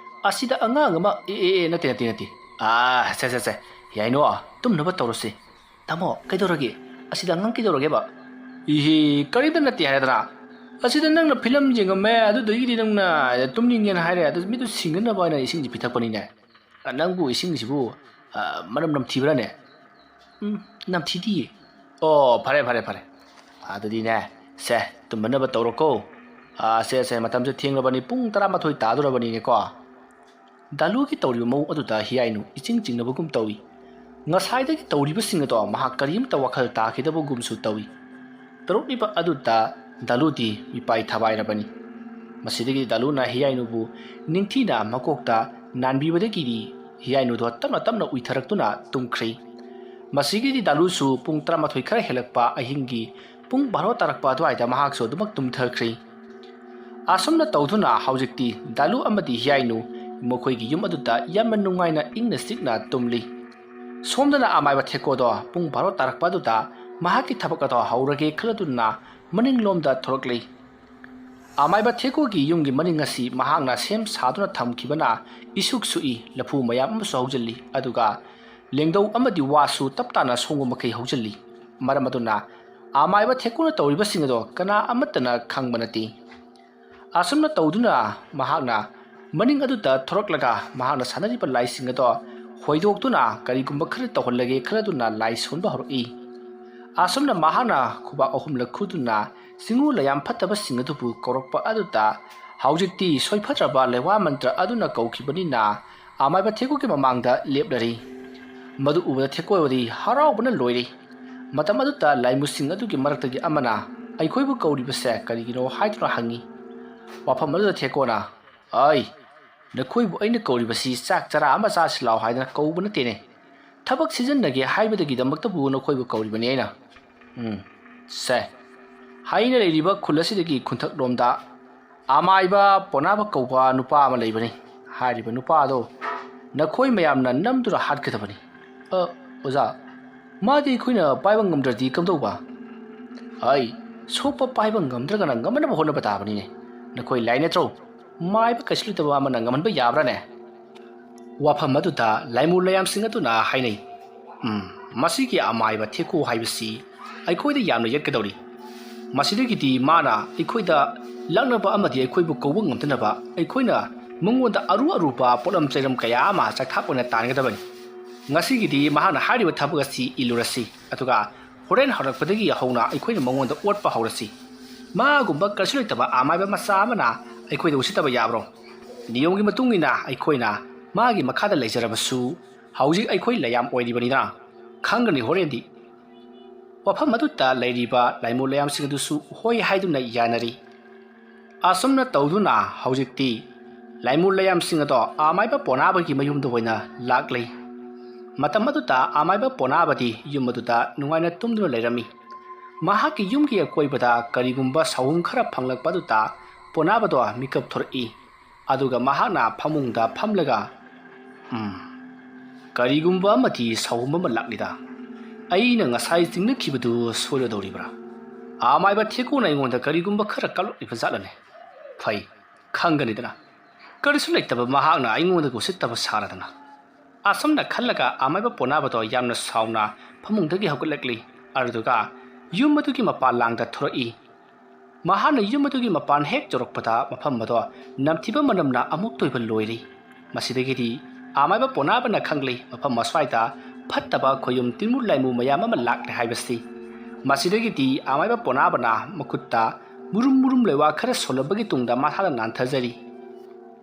ꯑꯁꯤꯗ ꯑꯉꯥꯡ ꯑꯃ, ꯑꯦ, ꯑꯦ, ꯑꯦ, ꯅꯠꯇꯦ, ꯅꯠꯇꯦ, ꯅꯠꯇꯦ꯫ ꯑꯥ, ꯁꯦ, ꯁꯦ, ꯁꯦ, ꯍꯤꯌꯥꯏꯅꯨ, ꯇꯨꯝꯅꯕ ꯇꯧꯔꯁꯤ꯫" "ꯇꯥꯃꯣ, ꯀꯩꯗꯧꯔꯒꯦ? ꯑꯁꯤꯗ ꯑꯉꯥꯡ ꯀꯩꯗꯧꯔꯒꯦꯕ?" "ꯏꯍꯤ, ꯀꯔꯤꯝꯇ ꯅꯠꯇꯦ ꯍꯥꯏꯔꯗꯅ꯫ ꯑꯁꯤꯗ ꯅꯪꯅ ꯐꯤꯂꯝ ꯌꯦꯡꯉꯝꯃꯦ, ꯑꯗꯨꯗꯒꯤꯗꯤ ꯅꯪꯅ ꯇꯨꯝꯅꯤꯡꯉꯦꯅ ꯍꯥꯏꯔꯦ, ꯑꯗꯨ ꯃꯤꯠꯇꯨ ꯁꯤꯡꯅꯅꯕ ꯍꯥꯏꯅ ꯏꯁꯤꯡꯁꯤ ꯄꯤꯊꯛꯄꯅꯤꯅꯦ꯫ ꯅꯪꯕꯨ ꯏꯁꯤꯡꯁꯤꯕꯨ, ꯑ, ꯃꯅꯝ ꯅꯝꯊꯤꯕ꯭ꯔꯥꯅꯦ?" "ꯎꯝ, ꯅꯝꯊꯤꯗꯤꯌꯦ꯫" "ꯑꯣ, ꯐꯔꯦ, ꯐꯔꯦ, ꯐꯔꯦ꯫ ꯑꯗꯨꯗꯤꯅꯦ, ꯁꯦ, ꯇꯨꯝꯅꯅꯕ ꯇꯧꯔꯣꯀꯣ꯫ ꯑ, ꯁꯦ, ꯁꯦ, ꯃꯇꯝꯁꯦ ꯊꯦꯡꯂꯕꯅꯤ, ꯄꯨꯡ ꯇꯔꯥꯃꯥꯊꯣꯏ ꯇꯥꯗꯣꯔꯕꯅꯤꯅꯦꯀꯣ꯫" ꯗꯥꯂꯨꯒꯤ ꯇꯧꯔꯤꯕ ꯃꯑꯣꯡ ꯑꯗꯨꯗ ꯍꯤꯌꯥꯏꯅꯨ ꯏꯆꯤꯡ ꯆꯤꯡꯅꯕꯒꯨꯝ ꯇꯧꯏ꯫ ꯉꯁꯥꯏꯗꯒꯤ ꯇꯧꯔꯤꯕꯁꯤꯡ ꯑꯗꯣ ꯃꯍꯥꯛ ꯀꯔꯤꯝꯇ ꯋꯥꯈꯜ ꯇꯥꯈꯤꯗꯕꯒꯨꯝꯁꯨ ꯇꯧꯏ꯫ ꯇꯧꯔꯛꯂꯤꯕ ꯑꯗꯨꯗ ꯗꯥꯂꯨꯗꯤ ꯃꯤꯄꯥꯏ ꯊꯕꯥꯏꯔꯕꯅꯤ꯫ ꯃꯁꯤꯗꯒꯤ ꯗꯥꯂꯨꯅ ꯍꯤꯌꯥꯏꯅꯨꯕꯨ ꯅꯤꯡꯊꯤꯅ ꯃꯀꯣꯛꯇ ꯅꯥꯟꯕꯤꯕꯗꯒꯤꯗꯤ ꯍꯤꯌꯥꯏꯅꯨꯗꯣ ꯇꯞꯅ ꯇꯞꯅ ꯎꯏꯊꯔꯛꯇꯨꯅ ꯇꯨꯝꯈ꯭ꯔꯦ꯫ ꯃꯁꯤꯒꯤꯗꯤ ꯗꯥꯂꯨꯁꯨ ꯄꯨꯡ ꯇꯔꯥꯃꯥꯊꯣꯏ ꯈꯔ ꯍꯦꯜꯂꯛꯄ ꯑꯍꯤꯡꯒꯤ ꯄꯨꯡ ꯕꯥꯔꯣ ꯇꯥꯔꯛꯄ ꯑꯗꯨꯋꯥꯏꯗ ꯃꯍꯥꯛꯁꯨ ꯑꯗꯨꯃꯛ ꯇꯨꯝꯊꯈ꯭ꯔꯦ꯫ ꯑꯁꯨꯝꯅ ꯇꯧꯗꯨꯅ ꯍꯧꯖꯤꯛꯇꯤ ꯗꯥꯂꯨ ꯑꯃꯗꯤ ꯍꯤꯌꯥꯏꯅꯨ ꯃꯈꯣꯏꯒꯤ ꯌꯨꯝ ꯑꯗꯨꯗ ꯌꯥꯝꯅ ꯅꯨꯡꯉꯥꯏꯅ ꯏꯪꯅ ꯆꯤꯛꯅ ꯇꯨꯝꯂꯤ꯫ ꯁꯣꯝꯗꯅ ꯑꯃꯥꯏꯕ ꯊꯦꯀꯣꯗꯣ ꯄꯨꯡ ꯕꯥꯔꯣ ꯇꯥꯔꯛꯄ ꯑꯗꯨꯗ ꯃꯍꯥꯛꯀꯤ ꯊꯕꯛ ꯑꯗꯣ ꯍꯧꯔꯒꯦ ꯈꯜꯂꯗꯨꯅ ꯃꯅꯤꯡꯂꯣꯝꯗ ꯊꯣꯔꯛꯂꯤ꯫ ꯑꯃꯥꯏꯕ ꯊꯦꯀꯣꯒꯤ ꯌꯨꯝꯒꯤ ꯃꯅꯤꯡ ꯑꯁꯤ ꯃꯍꯥꯛꯅ ꯁꯦꯝ ꯁꯥꯗꯨꯅ ꯊꯝꯈꯤꯕꯅ ꯏꯁꯨꯛ ꯁꯨꯛꯏ, ꯂꯐꯨ ꯃꯌꯥꯝ ꯑꯃꯁꯨ ꯍꯧꯖꯤꯜꯂꯤ, ꯑꯗꯨꯒ ꯂꯦꯡꯗꯧ ꯑꯃꯗꯤ ꯋꯥꯁꯨ ꯇꯞ ꯇꯥꯅ ꯁꯣꯡꯕ ꯃꯈꯩ ꯍꯧꯖꯤꯜꯂꯤ꯫ ꯃꯔꯝ ꯑꯗꯨꯅ ꯑꯃꯥꯏꯕ ꯊꯦꯀꯣꯅ ꯇꯧꯔꯤꯕꯁꯤꯡ ꯑꯗꯣ ꯀꯅꯥ ꯑꯃꯠꯇꯅ ꯈꯪꯕ ꯅꯠꯇꯦ꯫ ꯑꯁꯨꯝꯅ ꯇꯧꯗꯨꯅ ꯃꯍꯥꯛꯅ ꯃꯅꯤꯡ ꯑꯗꯨꯗ ꯊꯣꯔꯛꯂꯒ ꯃꯍꯥꯛꯅ ꯁꯥꯟꯅꯔꯤꯕ ꯂꯥꯏꯁꯤꯡ ꯑꯗꯣ ꯍꯣꯏꯗꯣꯛꯇꯨꯅ ꯀꯔꯤꯒꯨꯝꯕ ꯈꯔ ꯇꯧꯍꯜꯂꯒꯦ ꯈꯜꯂꯗꯨꯅ ꯂꯥꯏ ꯁꯣꯟꯕ ꯍꯧꯔꯛꯏ꯫ ꯑꯁꯨꯝꯅ ꯃꯍꯥꯛꯅ ꯈꯨꯕꯥꯛ ꯑꯍꯨꯝꯂꯛ ꯈꯨꯗꯨꯅ ꯆꯤꯡꯉꯨ ꯂꯩꯌꯥꯝ ꯐꯠꯇꯕꯁꯤꯡ ꯑꯗꯨꯕꯨ ꯀꯧꯔꯛꯄ ꯑꯗꯨꯗ ꯍꯧꯖꯤꯛꯇꯤ ꯁꯣꯏꯐꯠꯇ꯭ꯔꯕ ꯂꯩꯋꯥ ꯃꯟꯇ꯭ꯔ ꯑꯗꯨꯅ ꯀꯧꯈꯤꯕꯅꯤꯅ ꯑꯃꯥꯏꯕ ꯊꯦꯀꯣꯒꯤ ꯃꯃꯥꯡꯗ ꯂꯦꯞꯂꯔꯤ꯫ ꯃꯗꯨ ꯎꯕꯗ ꯊꯦꯀꯣꯗꯤ ꯍꯔꯥꯎꯕꯅ ꯂꯣꯏꯔꯤ꯫ ꯃꯇꯝ ꯑꯗꯨꯗ ꯂꯥꯏꯃꯨꯁꯤꯡ ꯑꯗꯨꯒꯤ ꯃꯔꯛꯇꯒꯤ ꯑꯃꯅ ꯑꯩꯈꯣꯏꯕꯨ ꯀꯧꯔꯤꯕꯁꯦ ꯀꯔꯤꯒꯤꯅꯣ ꯍꯥꯏꯗꯨꯅ ꯍꯪꯉꯤ꯫ ꯋꯥꯐꯝ ꯑꯗꯨꯗ ꯊꯦꯀꯣꯅ, "ꯑꯩ, ꯅꯈꯣꯏꯕꯨ ꯑꯩꯅ ꯀꯧꯔꯤꯕꯁꯤ ꯆꯥꯛ ꯆꯔꯥ ꯑꯃ ꯆꯥꯁꯤ ꯂꯥꯎ ꯍꯥꯏꯗꯅ ꯀꯧꯕ ꯅꯠꯇꯦꯅꯦ꯫ ꯊꯕꯛ ꯁꯤꯖꯤꯟꯅꯒꯦ ꯍꯥꯏꯕꯗꯒꯤꯗꯃꯛꯇꯕꯨ ꯅꯈꯣꯏꯕꯨ ꯀꯧꯔꯤꯕꯅꯤ ꯑꯩꯅ꯫ ꯎꯝ, ꯁꯦ, ꯍꯥꯏꯅ ꯂꯩꯔꯤꯕ ꯈꯨꯜ ꯑꯁꯤꯗꯒꯤ ꯈꯨꯟꯊꯛꯂꯣꯝꯗ ꯑꯃꯥꯏꯕ ꯄꯣꯅꯥꯕ ꯀꯧꯕ ꯅꯨꯄꯥ ꯑꯃ ꯂꯩꯕꯅꯤ꯫ ꯍꯥꯏꯔꯤꯕ ꯅꯨꯄꯥ ꯑꯗꯣ ꯅꯈꯣꯏ ꯃꯌꯥꯝꯅ ꯅꯝꯗꯨꯅ ꯍꯥꯠꯀꯗꯕꯅꯤ꯫" "ꯑ, ꯑꯣꯖꯥ, ꯃꯥꯗꯤ ꯑꯩꯈꯣꯏꯅ ꯄꯥꯏꯕ ꯉꯝꯗ꯭ꯔꯗꯤ ꯀꯝꯗꯧꯕ?" "ꯑꯩ, ꯁꯣꯛꯄ ꯄꯥꯏꯕ ꯉꯝꯗ꯭ꯔꯒꯅ ꯉꯝꯅꯕ ꯍꯣꯠꯅꯕ ꯇꯥꯕꯅꯤꯅꯦ꯫ ꯅꯈꯣꯏ ꯂꯥꯏ ꯅꯠꯇ꯭ꯔꯣ? ꯃꯥꯏꯕ ꯀꯩꯁꯨ ꯂꯩꯇꯕ ꯑꯃꯅ ꯉꯝꯍꯟꯕ ꯌꯥꯕ꯭ꯔꯥꯅꯦ?" ꯋꯥꯐꯝ ꯑꯗꯨꯗ ꯂꯥꯏꯃꯨ ꯂꯩꯌꯥꯝꯁꯤꯡ ꯑꯗꯨꯅ ꯍꯥꯏꯅꯩ, "ꯎꯝ, ꯃꯁꯤꯒꯤ ꯑꯃꯥꯏꯕ ꯊꯦꯀꯨ ꯍꯥꯏꯕꯁꯤ ꯑꯩꯈꯣꯏꯗ ꯌꯥꯝꯅ ꯌꯦꯠꯀꯗꯧꯔꯤ꯫ ꯃꯁꯤꯗꯒꯤꯗꯤ ꯃꯥꯅ ꯑꯩꯈꯣꯏꯗ ꯂꯥꯛꯅꯕ ꯑꯃꯗꯤ ꯑꯩꯈꯣꯏꯕꯨ ꯀꯧꯕ ꯉꯝꯗꯅꯕ ꯑꯩꯈꯣꯏꯅ ꯃꯉꯣꯟꯗ ꯑꯔꯨ ꯑꯔꯨꯕ ꯄꯣꯠꯂꯝ ꯆꯩꯔꯝ ꯀꯌꯥ ꯑꯃ ꯆꯥꯛꯊꯥꯛ ꯑꯣꯏꯅ ꯇꯥꯟꯒꯗꯕꯅꯤ꯫ ꯉꯁꯤꯒꯤꯗꯤ ꯃꯍꯥꯛꯅ ꯍꯥꯏꯔꯤꯕ ꯊꯕꯛ ꯑꯁꯤ ꯏꯜꯂꯨꯔꯁꯤ, ꯑꯗꯨꯒ ꯍꯣꯔꯦꯟ ꯍꯧꯔꯛꯄꯗꯒꯤ ꯍꯧꯅ ꯑꯩꯈꯣꯏꯅ ꯃꯉꯣꯟꯗ ꯑꯣꯠꯄ ꯍꯧꯔꯁꯤ꯫ ꯃꯥꯒꯨꯝꯕ ꯀꯔꯤꯁꯨ ꯂꯩꯇꯕ ꯑꯃꯥꯏꯕ ꯃꯆꯥ ꯑꯃꯅ ꯑꯩꯈꯣꯏꯗ ꯎꯁꯤꯠꯇꯕ ꯌꯥꯕ꯭ꯔꯣ? ꯅꯤꯌꯣꯝꯒꯤ ꯃꯇꯨꯡ ꯏꯟꯅ ꯑꯩꯈꯣꯏꯅ ꯃꯥꯒꯤ ꯃꯈꯥꯗ ꯂꯩꯖꯔꯕꯁꯨ, ꯍꯧꯖꯤꯛ ꯑꯩꯈꯣꯏ ꯂꯩꯌꯥꯝ ꯑꯣꯏꯔꯤꯕꯅꯤꯅ ꯈꯪꯒꯅꯤ ꯍꯣꯔꯦꯟꯗꯤ꯫" ꯋꯥꯐꯝ ꯑꯗꯨꯗ ꯂꯩꯔꯤꯕ ꯂꯥꯏꯃꯨ ꯂꯩꯌꯥꯝꯁꯤꯡ ꯑꯗꯨꯁꯨ ꯍꯣꯏ ꯍꯥꯏꯗꯨꯅ ꯌꯥꯅꯔꯤ꯫ ꯑꯁꯨꯝꯅ ꯇꯧꯗꯨꯅ ꯍꯧꯖꯤꯛꯇꯤ ꯂꯥꯏꯃꯨ ꯂꯩꯌꯥꯝꯁꯤꯡ ꯑꯗꯣ ꯑꯃꯥꯏꯕ ꯄꯣꯅꯥꯕꯒꯤ ꯃꯌꯨꯝꯗ ꯑꯣꯏꯅ ꯂꯥꯛꯂꯤ꯫ ꯃꯇꯝ ꯑꯗꯨꯗ ꯑꯃꯥꯏꯕ ꯄꯣꯅꯥꯕꯗꯤ ꯌꯨꯝ ꯑꯗꯨꯗ ꯅꯨꯡꯉꯥꯏꯅ ꯇꯨꯝꯗꯨꯅ ꯂꯩꯔꯝꯃꯤ꯫ ꯃꯍꯥꯛꯀꯤ ꯌꯨꯝꯒꯤ ꯑꯀꯣꯏꯕꯗ ꯀꯔꯤꯒꯨꯝꯕ ꯁꯥꯍꯨꯝ ꯈꯔ ꯐꯪꯂꯛꯄ ꯑꯗꯨꯗ ꯄꯣꯅꯥꯕꯗꯣ ꯃꯤꯀꯞ ꯊꯣꯔꯛꯏ꯫ ꯑꯗꯨꯒ ꯃꯍꯥꯛꯅ ꯐꯃꯨꯡꯗ ꯐꯝꯂꯒ, "ꯎꯝ, ꯀꯔꯤꯒꯨꯝꯕ ꯑꯃꯗꯤ ꯁꯥꯎꯍꯨꯝ ꯑꯃ ꯂꯥꯛꯂꯤꯗ꯫ ꯑꯩꯅ ꯉꯁꯥꯏ ꯆꯤꯡꯅꯈꯤꯕꯗꯨ ꯁꯣꯏꯔꯗꯧꯔꯤꯕ꯭ꯔꯥ? ꯑꯃꯥꯏꯕ ꯊꯦꯛꯀꯣꯅ ꯑꯩꯉꯣꯟꯗ ꯀꯔꯤꯒꯨꯝꯕ ꯈꯔ ꯀꯜꯂꯛꯂꯤꯕ ꯖꯥꯠꯂꯅꯦ? ꯐꯩ, ꯈꯪꯒꯅꯤꯗꯅ꯫ ꯀꯔꯤꯁꯨ ꯂꯩꯇꯕ ꯃꯍꯥꯛꯅ ꯑꯩꯉꯣꯟꯗꯒ ꯎꯁꯤꯠꯇꯕ ꯁꯥꯔꯗꯅ꯫" ꯑꯁꯨꯝꯅ ꯈꯜꯂꯒ ꯑꯃꯥꯏꯕ ꯄꯣꯅꯥꯕꯗꯣ ꯌꯥꯝꯅ ꯁꯥꯎꯅ ꯐꯃꯨꯡꯗꯒꯤ ꯍꯧꯒꯠꯂꯛꯂꯤ꯫ ꯑꯗꯨꯗꯨꯒ ꯌꯨꯝ ꯑꯗꯨꯒꯤ ꯃꯄꯥꯟ ꯂꯥꯡꯗ ꯊꯣꯔꯛꯏ꯫ ꯃꯍꯥꯛꯅ ꯌꯨꯝ ꯑꯗꯨꯒꯤ ꯃꯄꯥꯟ ꯍꯦꯛ ꯌꯧꯔꯛꯄꯗ ꯃꯐꯝ ꯑꯗꯣ ꯅꯝꯊꯤꯕ ꯃꯅꯝꯅ ꯑꯃꯨꯛꯇ ꯑꯣꯏꯕ ꯂꯣꯏꯔꯦ꯫ ꯃꯁꯤꯗꯒꯤꯗꯤ ꯑꯃꯥꯏꯕ ꯄꯣꯅꯥꯕꯅ ꯈꯪꯂꯦ ꯃꯐꯝ ꯑꯁ꯭ꯋꯥꯏꯗ ꯐꯠꯇꯕ ꯈꯣꯌꯨꯝ ꯇꯤꯟꯃꯨꯠ ꯂꯥꯏꯃꯨ ꯃꯌꯥꯝ ꯑꯃ ꯂꯥꯛꯂꯦ ꯍꯥꯏꯕꯁꯤ꯫ ꯃꯁꯤꯗꯒꯤꯗꯤ ꯑꯃꯥꯏꯕ ꯄꯣꯅꯥꯕꯅ ꯃꯈꯨꯠꯇ ꯃꯨꯔꯨꯝ ꯃꯨꯔꯨꯝ ꯂꯩꯋꯥ ꯈꯔ ꯁꯣꯜꯂꯕꯒꯤ ꯇꯨꯡꯗ ꯃꯁꯥꯗ ꯅꯥꯟꯊꯖꯔꯤ꯫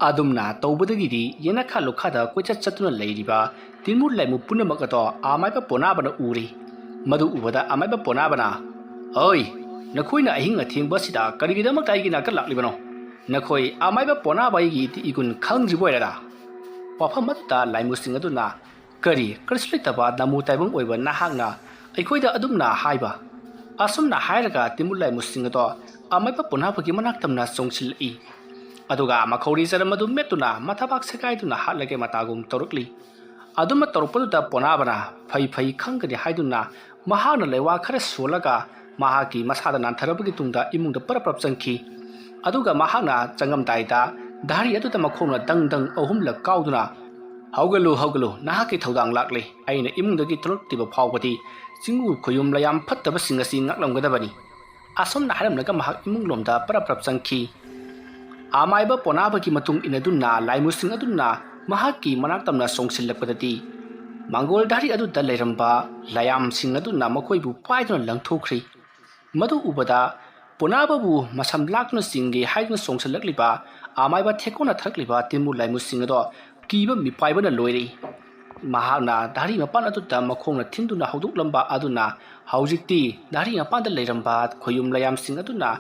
ꯑꯗꯨꯝꯅ ꯇꯧꯕꯗꯒꯤꯗꯤ ꯌꯦꯅꯈꯥ ꯂꯨꯈꯥꯗ ꯀꯣꯏꯆꯠ ꯆꯠꯇꯨꯅ ꯂꯩꯔꯤꯕ ꯇꯤꯟꯃꯨꯠ ꯂꯥꯏꯃꯨ ꯄꯨꯝꯅꯃꯛ ꯑꯗꯣ ꯑꯃꯥꯏꯕ ꯄꯣꯅꯥꯕꯅ ꯎꯔꯤ꯫ ꯃꯗꯨ ꯎꯕꯗ ꯑꯃꯥꯏꯕ ꯄꯣꯅꯥꯕꯅ, "ꯑꯣꯏ, ꯅꯈꯣꯏꯅ ꯑꯍꯤꯡ ꯑꯊꯦꯡꯕ ꯑꯁꯤꯗ ꯀꯔꯤꯒꯤꯗꯃꯛꯇ ꯑꯩꯒꯤ ꯅꯥꯛꯇ ꯂꯥꯛꯂꯤꯕꯅꯣ? ꯅꯈꯣꯏ ꯑꯃꯥꯏꯕ ꯄꯣꯅꯥꯕ ꯑꯩꯒꯤ ꯏꯇꯤ ꯏꯒꯨꯟ ꯈꯪꯗ꯭ꯔꯤꯕ ꯑꯣꯏꯔꯦꯗ?" ꯋꯥꯐꯝ ꯑꯗꯨꯗ ꯂꯥꯏꯃꯨꯁꯤꯡ ꯑꯗꯨꯅ, "ꯀꯔꯤ, ꯀꯔꯤꯁꯨ ꯂꯩꯇꯕ ꯅꯃꯨ ꯇꯥꯏꯕꯪ ꯑꯣꯏꯕ ꯅꯍꯥꯛꯅ ꯑꯩꯈꯣꯏꯗ ꯑꯗꯨꯝꯅ ꯍꯥꯏꯕ?" ꯑꯁꯨꯝꯅ ꯍꯥꯏꯔꯒ ꯇꯤꯟꯃꯨꯠ ꯂꯥꯏꯃꯨꯁꯤꯡ ꯑꯗꯣ ꯑꯃꯥꯏꯕ ꯄꯣꯅꯥꯕꯒꯤ ꯃꯅꯥꯛ ꯇꯝꯅ ꯆꯣꯡꯁꯤꯜꯂꯛꯏ꯫ ꯑꯗꯨꯒ ꯃꯈꯧꯔꯤ ꯆꯔꯝ ꯑꯗꯨ ꯃꯦꯠꯇꯨꯅ ꯃꯊꯕꯥꯛ ꯁꯦꯒꯥꯏꯗꯨꯅ ꯍꯥꯠꯂꯒꯦ ꯃꯇꯥꯒꯨꯝ ꯇꯧꯔꯛꯂꯤ꯫ ꯑꯗꯨꯝꯅ ꯇꯧꯔꯛꯄꯗꯨꯗ ꯄꯣꯅꯥꯕꯅ ꯐꯩ ꯐꯩ ꯈꯪꯒꯅꯤ ꯍꯥꯏꯗꯨꯅ ꯃꯍꯥꯛꯅ ꯂꯩꯋꯥ ꯈꯔ ꯁꯣꯜꯂꯒ ꯃꯍꯥꯛꯀꯤ ꯃꯁꯥꯗ ꯅꯥꯟꯊꯔꯕꯒꯤ ꯇꯨꯡꯗ ꯏꯃꯨꯡꯗ ꯄꯔꯞ ꯄꯔꯞ ꯆꯪꯈꯤ꯫ ꯑꯗꯨꯒ ꯃꯍꯥꯛꯅ ꯆꯪꯉꯝꯗꯥꯏꯗ ꯙꯥꯔꯤ ꯑꯗꯨꯗ ꯃꯈꯣꯡꯅ ꯗꯪ ꯗꯪ ꯑꯍꯨꯝꯂꯛ ꯀꯥꯎꯗꯨꯅ, "ꯍꯧꯒꯠꯂꯨ, ꯍꯧꯒꯠꯂꯨ, ꯅꯍꯥꯛꯀꯤ ꯊꯧꯗꯥꯡ ꯂꯥꯛꯂꯦ꯫ ꯑꯩꯅ ꯏꯃꯨꯡꯗꯒꯤ ꯊꯣꯛꯂꯛꯇ꯭ꯔꯤꯕ ꯐꯥꯎꯕꯗꯤ ꯆꯤꯡꯉꯨ ꯈꯣꯌꯨꯝ ꯂꯩꯌꯥꯝ ꯐꯠꯇꯕꯁꯤꯡ ꯑꯁꯤ ꯉꯥꯛꯂꯝꯒꯗꯕꯅꯤ꯫" ꯑꯁꯨꯝꯅ ꯍꯥꯏꯔꯝꯂꯒ ꯃꯍꯥꯛ ꯏꯃꯨꯡꯂꯣꯝꯗ ꯄꯔꯞ ꯄꯔꯞ ꯆꯪꯈꯤ꯫ ꯑꯃꯥꯏꯕ ꯄꯣꯅꯥꯕꯒꯤ ꯃꯇꯨꯡ ꯏꯟꯅꯗꯨꯅ ꯂꯥꯏꯃꯨꯁꯤꯡ ꯑꯗꯨꯅ ꯃꯍꯥꯛꯀꯤ ꯃꯅꯥꯛ ꯇꯝꯅ ꯆꯣꯡꯁꯤꯜꯂꯛꯄꯗꯗꯤ ꯃꯪꯒꯣꯜ ꯙꯥꯔꯤ ꯑꯗꯨꯗ ꯂꯩꯔꯝꯕ ꯂꯥꯏꯌꯥꯝꯁꯤꯡ ꯑꯗꯨꯅ ꯃꯈꯣꯏꯕꯨ ꯄꯥꯏꯗꯨꯅ ꯂꯪꯊꯣꯛꯈ꯭ꯔꯤ꯫ ꯃꯗꯨ ꯎꯕꯗ ꯄꯣꯅꯥꯕꯕꯨ ꯃꯁꯝ ꯂꯥꯛꯇꯨꯅ ꯆꯤꯡꯒꯦ ꯍꯥꯏꯗꯨꯅ ꯆꯣꯡꯁꯤꯜꯂꯛꯂꯤꯕ ꯑꯃꯥꯏꯕ ꯊꯦꯛꯀꯣꯅ ꯊꯛꯂꯤꯕ ꯇꯤꯟꯃꯨ ꯂꯥꯏꯃꯨꯁꯤꯡ ꯑꯗꯣ ꯀꯤꯕ ꯃꯤꯄꯥꯏꯕꯅ ꯂꯣꯏꯔꯦ꯫ ꯃꯍꯥꯛꯅ ꯙꯥꯔꯤ ꯃꯄꯥꯟ ꯑꯗꯨꯗ ꯃꯈꯣꯡꯅ ꯊꯤꯟꯗꯨꯅ ꯍꯧꯗꯣꯛꯂꯝꯕ ꯑꯗꯨꯅ ꯍꯧꯖꯤꯛꯇꯤ ꯙꯥꯔꯤ ꯃꯄꯥꯟꯗ ꯂꯩꯔꯝꯕ ꯈꯣꯌꯨꯝ ꯂꯥꯏꯌꯥꯝꯁꯤꯡ ꯑꯗꯨꯅ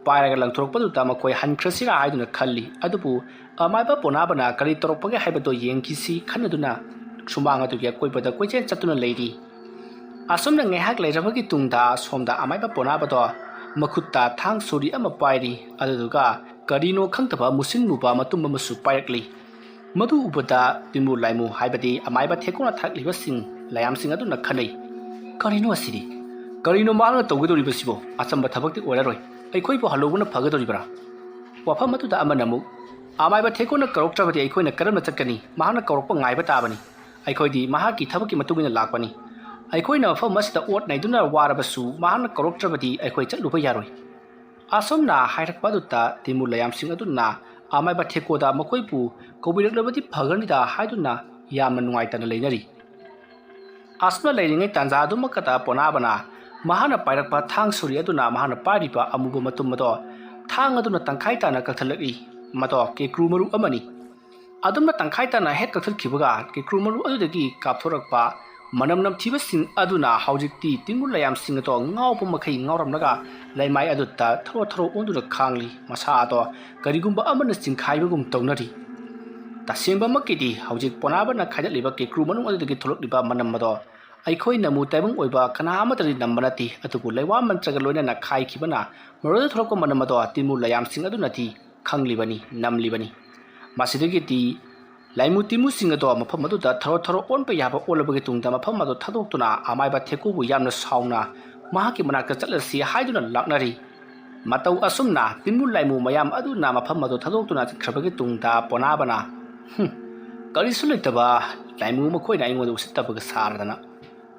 ꯄꯥꯏꯔꯒ ꯂꯪꯊꯣꯔꯛꯄꯗꯨꯗ ꯃꯈꯣꯏ ꯍꯟꯈ꯭ꯔꯁꯤꯔꯥ ꯍꯥꯏꯗꯨꯅ ꯈꯜꯂꯤ꯫ ꯑꯗꯨꯕꯨ ꯑꯃꯥꯏꯕ ꯄꯣꯅꯥꯕꯅ ꯀꯔꯤ ꯇꯧꯔꯛꯄꯒꯦ ꯍꯥꯏꯕꯗꯨ ꯌꯦꯡꯈꯤꯁꯤ ꯈꯟꯅꯗꯨꯅ ꯁꯨꯃꯥꯡ ꯑꯗꯨꯒꯤ ꯑꯀꯣꯏꯕꯗ ꯀꯣꯏꯆꯦꯟ ꯆꯠꯇꯨꯅ ꯂꯩꯔꯤ꯫ ꯑꯁꯨꯝꯅ ꯉꯥꯏꯍꯥꯛ ꯂꯩꯔꯕꯒꯤ ꯇꯨꯡꯗ ꯁꯣꯝꯗ ꯑꯃꯥꯏꯕ ꯄꯣꯅꯥꯕꯗꯣ ꯃꯈꯨꯠꯇ ꯊꯥꯡ ꯁꯣꯔꯤ ꯑꯃ ꯄꯥꯏꯔꯤ꯫ ꯑꯗꯨꯗꯨꯒ ꯀꯔꯤꯅꯣ ꯈꯪꯗꯕ ꯃꯨꯁꯤꯟ ꯃꯨꯕ ꯃꯇꯨꯝ ꯑꯃꯁꯨ ꯄꯥꯏꯔꯛꯂꯤ꯫ ꯃꯗꯨ ꯎꯕꯗ ꯇꯤꯟꯃꯨ ꯂꯥꯏꯃꯨ ꯍꯥꯏꯕꯗꯤ ꯑꯃꯥꯏꯕ ꯊꯦꯀꯣꯅ ꯊꯥꯔꯛꯂꯤꯕꯁꯤꯡ ꯂꯥꯏꯌꯥꯝꯁꯤꯡ ꯑꯗꯨꯅ ꯈꯟꯅꯩ, "ꯀꯔꯤꯅꯣ ꯑꯁꯤꯗꯤ? ꯀꯔꯤꯅꯣ ꯃꯍꯥꯛꯅ ꯇꯧꯒꯗꯧꯔꯤꯕꯁꯤꯕꯣ? ꯑꯆꯝꯕ ꯊꯕꯛꯇꯤ ꯑꯣꯏꯔꯔꯣꯏ꯫ ꯑꯩꯈꯣꯏꯕꯨ ꯍꯜꯂꯧꯕꯅ ꯐꯒꯗꯧꯔꯤꯕ꯭ꯔꯥ?" ꯋꯥꯐꯝ ꯑꯗꯨꯗ ꯑꯃꯅ ꯑꯃꯨꯛ, "ꯑꯃꯥꯏꯕ ꯊꯦꯀꯣꯅ ꯀꯧꯔꯛꯇ꯭ꯔꯕꯗꯤ ꯑꯩꯈꯣꯏꯅ ꯀꯔꯝꯅ ꯆꯠꯀꯅꯤ? ꯃꯍꯥꯛꯅ ꯀꯧꯔꯛꯄ ꯉꯥꯏꯕ ꯇꯥꯕꯅꯤ꯫ ꯑꯩꯈꯣꯏꯗꯤ ꯃꯍꯥꯛꯀꯤ ꯊꯕꯛꯀꯤ ꯃꯇꯨꯡ ꯏꯟꯅ ꯂꯥꯛꯄꯅꯤ꯫ ꯑꯩꯈꯣꯏꯅ ꯃꯐꯝ ꯑꯁꯤꯗ ꯑꯣꯠ ꯅꯩꯗꯨꯅ ꯋꯥꯔꯕꯁꯨ ꯃꯍꯥꯛꯅ ꯀꯧꯔꯛꯇ꯭ꯔꯕꯗꯤ ꯑꯩꯈꯣꯏ ꯆꯠꯂꯨꯕ ꯌꯥꯔꯣꯏ꯫" ꯑꯁꯨꯝꯅ ꯍꯥꯏꯔꯛꯄ ꯑꯗꯨꯗ ꯇꯤꯃꯨ ꯂꯥꯏꯌꯥꯝꯁꯤꯡ ꯑꯗꯨꯅ ꯑꯃꯥꯏꯕ ꯊꯦꯀꯣꯗ ꯃꯈꯣꯏꯕꯨ ꯀꯧꯕꯤꯔꯛꯂꯕꯗꯤ ꯐꯒꯅꯤꯗ ꯍꯥꯏꯗꯨꯅ ꯌꯥꯝꯅ ꯅꯨꯡꯉꯥꯏꯇꯅ ꯂꯩꯅꯔꯤ꯫ ꯑꯁꯨꯝꯅ ꯂꯩꯔꯤꯉꯩ ꯇꯥꯟꯖꯥ ꯑꯗꯨꯃꯛꯇꯗ ꯄꯣꯅꯥꯕꯅ ꯃꯍꯥꯛꯅ ꯄꯥꯏꯔꯛꯄ ꯊꯥꯡ ꯁꯨꯔꯤ ꯑꯗꯨꯅ ꯃꯍꯥꯛꯅ ꯄꯥꯏꯔꯤꯕ ꯑꯃꯨꯕ ꯃꯇꯨꯝ ꯑꯗꯣ ꯊꯥꯡ ꯑꯗꯨꯅ ꯇꯪꯈꯥꯏ ꯇꯥꯅ ꯀꯛꯊꯠꯂꯛꯏ꯫ ꯃꯗꯣ ꯀꯦꯀ꯭ꯔꯨ ꯃꯔꯨ ꯑꯃꯅꯤ꯫ ꯑꯗꯨꯝꯅ ꯇꯪꯈꯥꯏ ꯇꯥꯅ ꯍꯦꯛ ꯀꯛꯊꯠꯈꯤꯕꯒ ꯀꯦꯀ꯭ꯔꯨ ꯃꯔꯨ ꯑꯗꯨꯗꯒꯤ ꯀꯥꯞꯊꯣꯔꯛꯄ ꯃꯅꯝ ꯅꯝꯊꯤꯕꯁꯤꯡ ꯑꯗꯨꯅ ꯍꯧꯖꯤꯛꯇꯤ ꯇꯤꯟꯃꯨ ꯂꯥꯏꯌꯥꯝꯁꯤꯡ ꯑꯗꯣ ꯉꯥꯎꯕ ꯃꯈꯩ ꯉꯥꯎꯔꯝꯂꯒ ꯂꯩꯃꯥꯏ ꯑꯗꯨꯗ ꯊꯔꯣ ꯊꯔꯣ ꯑꯣꯟꯗꯨꯅ ꯈꯥꯡꯂꯤ꯫ ꯃꯁꯥ ꯑꯗꯣ ꯀꯔꯤꯒꯨꯝꯕ ꯑꯃꯅ ꯆꯤꯡꯈꯥꯏꯕꯒꯨꯝ ꯇꯧꯅꯔꯤ꯫ ꯇꯁꯦꯡꯕꯃꯛꯀꯤꯗꯤ ꯍꯧꯖꯤꯛ ꯄꯣꯅꯥꯕꯅ ꯈꯥꯏꯗꯠꯂꯤꯕ ꯀꯦꯀ꯭ꯔꯨ ꯃꯅꯨꯡ ꯑꯗꯨꯗꯒꯤ ꯊꯣꯛꯂꯛꯂꯤꯕ ꯃꯅꯝ ꯑꯗꯣ ꯑꯩꯈꯣꯏ ꯅꯃꯨ ꯇꯥꯏꯕꯪ ꯑꯣꯏꯕ ꯀꯅꯥ ꯑꯃꯠꯇꯗꯤ ꯅꯝꯕ ꯅꯠꯇꯦ, ꯑꯗꯨꯕꯨ ꯂꯩꯋꯥ ꯃꯟꯇ꯭ꯔꯒ ꯂꯣꯏꯅꯅ ꯈꯥꯏꯈꯤꯕꯅ ꯃꯔꯣꯏꯗ ꯊꯣꯛꯂꯛꯄ ꯃꯅꯝ ꯑꯗꯣ ꯇꯤꯟꯃꯨ ꯂꯥꯏꯌꯥꯝꯁꯤꯡ ꯑꯗꯨꯅꯗꯤ ꯈꯪꯂꯤꯕꯅꯤ, ꯅꯝꯂꯤꯕꯅꯤ꯫ ꯃꯁꯤꯗꯒꯤꯗꯤ ꯂꯥꯏꯃꯨ ꯇꯤꯃꯨꯁꯤꯡ ꯑꯗꯣ ꯃꯐꯝ ꯑꯗꯨꯗ ꯊꯔꯣ ꯊꯔꯣ ꯑꯣꯟꯕ ꯌꯥꯕ ꯑꯣꯜꯂꯕꯒꯤ ꯇꯨꯡꯗ ꯃꯐꯝ ꯑꯗꯨ ꯊꯥꯗꯣꯛꯇꯨꯅ ꯑꯃꯥꯏꯕ ꯊꯦꯀꯨꯕꯨ ꯌꯥꯝꯅ ꯁꯥꯎꯅ ꯃꯍꯥꯛꯀꯤ ꯃꯅꯥꯛꯇ ꯆꯠꯂꯁꯤ ꯍꯥꯏꯗꯨꯅ ꯂꯥꯛꯅꯔꯤ꯫ ꯃꯇꯧ ꯑꯁꯨꯝꯅ ꯇꯤꯃꯨ ꯂꯥꯏꯃꯨ ꯃꯌꯥꯝ ꯑꯗꯨꯅ ꯃꯐꯝ ꯑꯗꯨ ꯊꯥꯗꯣꯛꯇꯨꯅ ꯆꯠꯈ꯭ꯔꯕꯒꯤ ꯇꯨꯡꯗ ꯄꯣꯅꯥꯕꯅ, "ꯍꯨꯝ, ꯀꯔꯤꯁꯨ ꯂꯩꯇꯕ ꯂꯥꯏꯃꯨ ꯃꯈꯣꯏꯅ ꯑꯩꯉꯣꯟꯗ ꯎꯁꯤꯠꯇꯕꯒ ꯁꯥꯔꯗꯅ,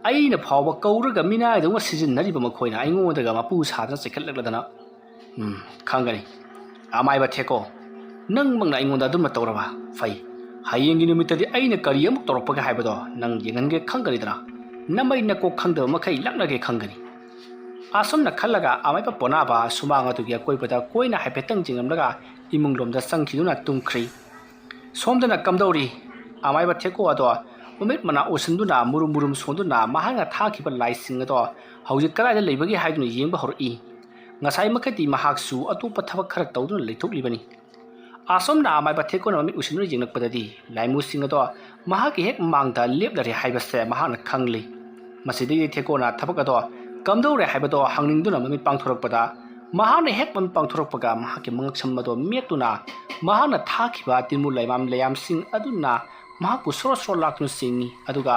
ꯑꯩꯅ ꯐꯥꯎꯕ ꯀꯧꯔꯒ ꯃꯤꯅꯥꯏꯗꯧꯅ ꯁꯤꯖꯤꯟꯅꯔꯤꯕ ꯃꯈꯣꯏꯅ ꯑꯩꯉꯣꯟꯗꯒ ꯃꯄꯨ ꯁꯥꯗꯅ ꯆꯩꯈꯠꯂꯛꯂꯗꯅ꯫ ꯎꯝ, ꯈꯪꯒꯅꯤ꯫ ꯑꯃꯥꯏꯕ ꯊꯦꯀꯣ, ꯅꯪꯃꯛꯅ ꯑꯩꯉꯣꯟꯗ ꯑꯗꯨꯝꯅ ꯇꯧꯔꯕ? ꯐꯩ꯫ ꯍꯌꯦꯡꯒꯤ ꯅꯨꯃꯤꯠꯇꯗꯤ ꯑꯩꯅ ꯀꯔꯤ ꯑꯃꯨꯛ ꯇꯧꯔꯛꯄꯒꯦ ꯍꯥꯏꯕꯗꯣ ꯅꯪ ꯌꯦꯡꯍꯟꯒꯦ ꯈꯪꯒꯅꯤꯗꯅ꯫ ꯅꯃꯩ ꯅꯀꯣꯛ ꯈꯪꯗꯕ ꯃꯈꯩ ꯂꯛꯅꯒꯦ ꯈꯪꯒꯅꯤ꯫" ꯑꯁꯨꯝꯅ ꯈꯜꯂꯒ ꯑꯃꯥꯏꯕ ꯄꯣꯅꯥꯕ ꯁꯨꯃꯥꯡ ꯑꯗꯨꯒꯤ ꯑꯀꯣꯏꯕꯗ ꯀꯣꯏꯅ ꯍꯥꯏꯐꯦꯠꯇꯪ ꯌꯦꯡꯂꯝꯂꯒ ꯏꯃꯨꯡꯂꯣꯝꯗ ꯆꯪꯈꯤꯗꯨꯅ ꯇꯨꯝꯈ꯭ꯔꯤ꯫ ꯁꯣꯝꯗꯅ ꯀꯝꯗꯧꯔꯤ? ꯑꯃꯥꯏꯕ ꯊꯦꯀꯣ ꯑꯗꯣ ꯃꯃꯤꯠ ꯃꯅꯥ ꯎꯁꯤꯟꯗꯨꯅ ꯃꯨꯔꯨꯝ ꯃꯨꯔꯨꯝ ꯁꯣꯟꯗꯨꯅ ꯃꯍꯥꯛꯅ ꯊꯥꯈꯤꯕ ꯂꯥꯏꯁꯤꯡ ꯑꯗꯣ ꯍꯧꯖꯤꯛ ꯀꯗꯥꯏꯗ ꯂꯩꯕꯒꯦ ꯍꯥꯏꯗꯨꯅ ꯌꯦꯡꯕ ꯍꯧꯔꯛꯏ꯫ ꯉꯁꯥꯏ ꯃꯈꯩꯗꯤ ꯃꯍꯥꯛꯁꯨ ꯑꯇꯣꯞꯄ ꯊꯕꯛ ꯈꯔ ꯇꯧꯗꯨꯅ ꯂꯩꯊꯣꯛꯂꯤꯕꯅꯤ꯫ ꯑꯁꯣꯝꯅ ꯑꯃꯥꯏꯕ ꯊꯦꯀꯣꯅ ꯃꯃꯤꯠ ꯎꯁꯤꯟꯗꯨꯅ ꯌꯦꯡꯂꯛꯄꯗꯗꯤ ꯂꯥꯏꯃꯨꯁꯤꯡ ꯑꯗꯣ ꯃꯍꯥꯛꯀꯤ ꯍꯦꯛ ꯃꯥꯡꯗ ꯂꯦꯞꯂꯔꯦ ꯍꯥꯏꯕꯁꯦ ꯃꯍꯥꯛꯅ ꯈꯪꯂꯤ꯫ ꯃꯁꯤꯗꯒꯤ ꯊꯦꯀꯣꯅ ꯊꯕꯛ ꯑꯗꯣ ꯀꯝꯗꯧꯔꯦ ꯍꯥꯏꯕꯗꯣ ꯍꯪꯅꯤꯡꯗꯨꯅ ꯃꯃꯤꯠ ꯄꯥꯡꯊꯣꯔꯛꯄꯗ ꯃꯍꯥꯛꯅ ꯍꯦꯛ ꯃꯃꯤꯠ ꯄꯥꯡꯊꯣꯔꯛꯄꯒ ꯃꯍꯥꯛꯀꯤ ꯃꯉꯛꯁꯝ ꯑꯗꯣ ꯃꯦꯠꯇꯨꯅ ꯃꯍꯥꯛꯅ ꯊꯥꯈꯤꯕ ꯇꯤꯟꯃꯨ ꯂꯩꯃꯥꯝ ꯂꯩꯌꯥꯝꯁꯤꯡ ꯑꯗꯨꯅ ꯃꯍꯥꯛꯄꯨ ꯁꯣꯔꯣ ꯁꯣꯔꯣ ꯂꯥꯛꯇꯨꯅ ꯆꯤꯡꯏ꯫ ꯑꯗꯨꯒ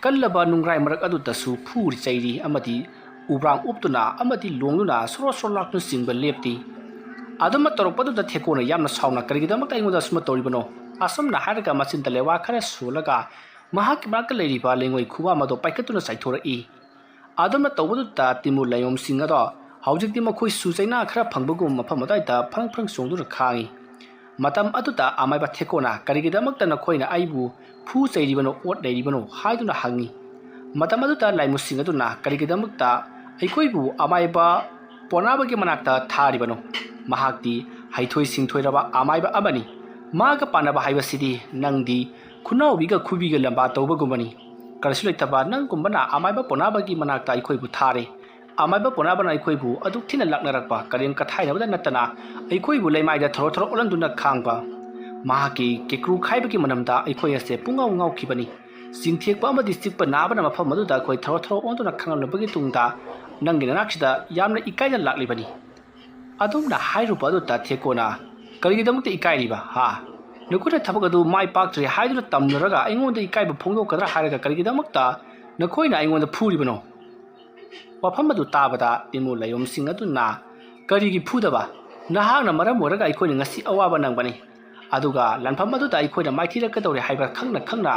ꯀꯜꯂꯕ ꯅꯨꯡꯒ꯭ꯔꯥꯏ ꯃꯔꯛ ꯑꯗꯨꯗꯁꯨ ꯐꯨꯔꯤ ꯆꯩꯔꯤ ꯑꯃꯗꯤ ꯎꯕ꯭ꯔꯥꯡ ꯎꯞꯇꯨꯅ ꯑꯃꯗꯤ ꯂꯣꯡꯗꯨꯅ ꯁꯣꯔꯣ ꯁꯣꯔꯣ ꯂꯥꯛꯇꯨꯅ ꯆꯤꯡꯕ ꯂꯦꯞꯇꯤ꯫ ꯑꯗꯨꯃꯛ ꯇꯧꯔꯛꯄꯗꯨꯗ ꯊꯦꯀꯣꯅ ꯌꯥꯝꯅ ꯁꯥꯎꯅ, "ꯀꯔꯤꯒꯤꯗꯃꯛꯇ ꯑꯩꯉꯣꯟꯗ ꯑꯁꯨꯝꯅ ꯇꯧꯔꯤꯕꯅꯣ?" ꯑꯁꯨꯝꯅ ꯍꯥꯏꯔꯒ ꯃꯆꯤꯟꯗ ꯂꯩꯋꯥ ꯈꯔ ꯁꯣꯜꯂꯒ ꯃꯍꯥꯛꯀꯤ ꯃꯅꯥꯛꯇ ꯂꯩꯔꯤꯕ ꯂꯩꯉꯣꯏ ꯈꯨꯕꯥꯝ ꯑꯗꯣ ꯄꯥꯏꯈꯠꯇꯨꯅ ꯆꯥꯏꯊꯣꯔꯛꯏ꯫ ꯑꯗꯨꯝꯅ ꯇꯧꯕꯗꯨꯗ ꯇꯤꯃꯨ ꯂꯩꯌꯣꯝꯁꯤꯡ ꯑꯗꯣ ꯍꯧꯖꯤꯛꯇꯤ ꯃꯈꯣꯏꯁꯨ ꯆꯩꯅꯥ ꯈꯔ ꯐꯪꯕꯒꯨꯝ ꯃꯐꯝ ꯑꯗꯨꯋꯥꯏꯗ ꯐ꯭ꯔꯪ ꯐ꯭ꯔꯪ ꯆꯣꯡꯗꯨꯅ ꯈꯥꯡꯏ꯫ ꯃꯇꯝ ꯑꯗꯨꯗ ꯑꯃꯥꯏꯕ ꯊꯦꯀꯣꯅ, "ꯀꯔꯤꯒꯤꯗꯃꯛꯇ ꯅꯈꯣꯏꯅ ꯑꯩꯕꯨ ꯐꯨ ꯆꯩꯔꯤꯕꯅꯣ, ꯑꯣꯠ ꯅꯩꯔꯤꯕꯅꯣ?" ꯍꯥꯏꯗꯨꯅ ꯍꯪꯉꯤ꯫ ꯃꯇꯝ ꯑꯗꯨꯗ ꯂꯥꯏꯃꯨꯁꯤꯡ ꯑꯗꯨꯅ, "ꯀꯔꯤꯒꯤꯗꯃꯛꯇ ꯑꯩꯈꯣꯏꯕꯨ ꯑꯃꯥꯏꯕ ꯄꯣꯅꯥꯕꯒꯤ ꯃꯅꯥꯛꯇ ꯊꯥꯔꯤꯕꯅꯣ? ꯃꯍꯥꯛꯇꯤ ꯍꯩꯊꯣꯏ ꯁꯤꯡꯊꯣꯏꯔꯕ ꯑꯃꯥꯏꯕ ꯑꯃꯅꯤ꯫ ꯃꯥꯒ ꯄꯥꯟꯅꯕ ꯍꯥꯏꯕꯁꯤꯗꯤ ꯅꯪꯗꯤ ꯈꯨꯅꯥꯎꯕꯤꯒ ꯈꯨꯕꯤꯒ ꯂꯝꯕꯥ ꯇꯧꯕꯒꯨꯝꯕꯅꯤ꯫ ꯀꯔꯤꯁꯨ ꯂꯩꯇꯕ ꯅꯪꯒꯨꯝꯕꯅ ꯑꯃꯥꯏꯕ ꯄꯣꯅꯥꯕꯒꯤ ꯃꯅꯥꯛꯇ ꯑꯩꯈꯣꯏꯕꯨ ꯊꯥꯔꯦ꯫ ꯑꯃꯥꯏꯕ ꯄꯣꯅꯥꯕꯅ ꯑꯩꯈꯣꯏꯕꯨ ꯑꯗꯨꯛ ꯊꯤꯅ ꯂꯥꯛꯅꯔꯛꯄ, ꯀꯔꯦꯝ ꯀꯊꯥꯏꯅꯕꯗ ꯅꯠꯇꯅ ꯑꯩꯈꯣꯏꯕꯨ ꯂꯩꯃꯥꯏꯗ ꯊꯔꯣ ꯊꯔꯣ ꯑꯣꯜꯍꯟꯗꯨꯅ ꯈꯥꯡꯕ꯫ ꯃꯍꯥꯛꯀꯤ ꯀꯦꯀ꯭ꯔꯨ ꯈꯥꯏꯕꯒꯤ ꯃꯅꯝꯗ ꯑꯩꯈꯣꯏ ꯑꯁꯦ ꯄꯨꯡꯉꯥꯎ ꯉꯥꯎꯈꯤꯕꯅꯤ꯫ ꯆꯤꯡꯊꯦꯛꯄ ꯑꯃꯗꯤ ꯆꯤꯛꯄ ꯅꯥꯕꯅ ꯃꯐꯝ ꯑꯗꯨꯗ ꯑꯩꯈꯣꯏ ꯊꯔꯣ ꯊꯔꯣ ꯑꯣꯟꯗꯨꯅ ꯈꯥꯡꯂꯝꯂꯕꯒꯤ ꯇꯨꯡꯗ ꯅꯪꯒꯤ ꯅꯅꯥꯛꯁꯤꯗ ꯌꯥꯝꯅ ꯏꯀꯥꯏꯅ ꯂꯥꯛꯂꯤꯕꯅꯤ꯫" ꯑꯗꯨꯝꯅ ꯍꯥꯏꯔꯨꯕ ꯑꯗꯨꯗ ꯊꯦꯀꯣꯅ, "ꯀꯔꯤꯒꯤꯗꯃꯛꯇ ꯏꯀꯥꯏꯔꯤꯕ, ꯍꯥ? ꯅꯈꯣꯏꯅ ꯊꯕꯛ ꯑꯗꯨ ꯃꯥꯏ ꯄꯥꯛꯇ꯭ꯔꯦ ꯍꯥꯏꯗꯨꯅ ꯇꯝꯅꯔꯒ ꯑꯩꯉꯣꯟꯗ ꯏꯀꯥꯏꯕ ꯐꯣꯡꯗꯣꯛꯀꯗ꯭ꯔꯥ ꯍꯥꯏꯔꯒ ꯀꯔꯤꯒꯤꯗꯃꯛꯇ ꯅꯈꯣꯏꯅ ꯑꯩꯉꯣꯟꯗ ꯐꯨꯔꯤꯕꯅꯣ?" ꯋꯥꯐꯝ ꯑꯗꯨ ꯇꯥꯕꯗ ꯇꯤꯃꯨ ꯂꯩꯌꯣꯝꯁꯤꯡ ꯑꯗꯨꯅ, "ꯀꯔꯤꯒꯤ ꯐꯨꯗꯕ? ꯅꯍꯥꯛꯅ ꯃꯔꯝ ꯑꯣꯏꯔꯒ ꯑꯩꯈꯣꯏꯅ ꯉꯁꯤ ꯑꯋꯥꯕ ꯅꯪꯕꯅꯤ꯫ ꯑꯗꯨꯒ ꯂꯥꯟꯐꯝ ꯑꯗꯨꯗ ꯑꯩꯈꯣꯏꯅ ꯃꯥꯏꯊꯤꯔꯛꯀꯗꯧꯔꯦ ꯍꯥꯏꯕ ꯈꯪꯅ ꯈꯪꯅ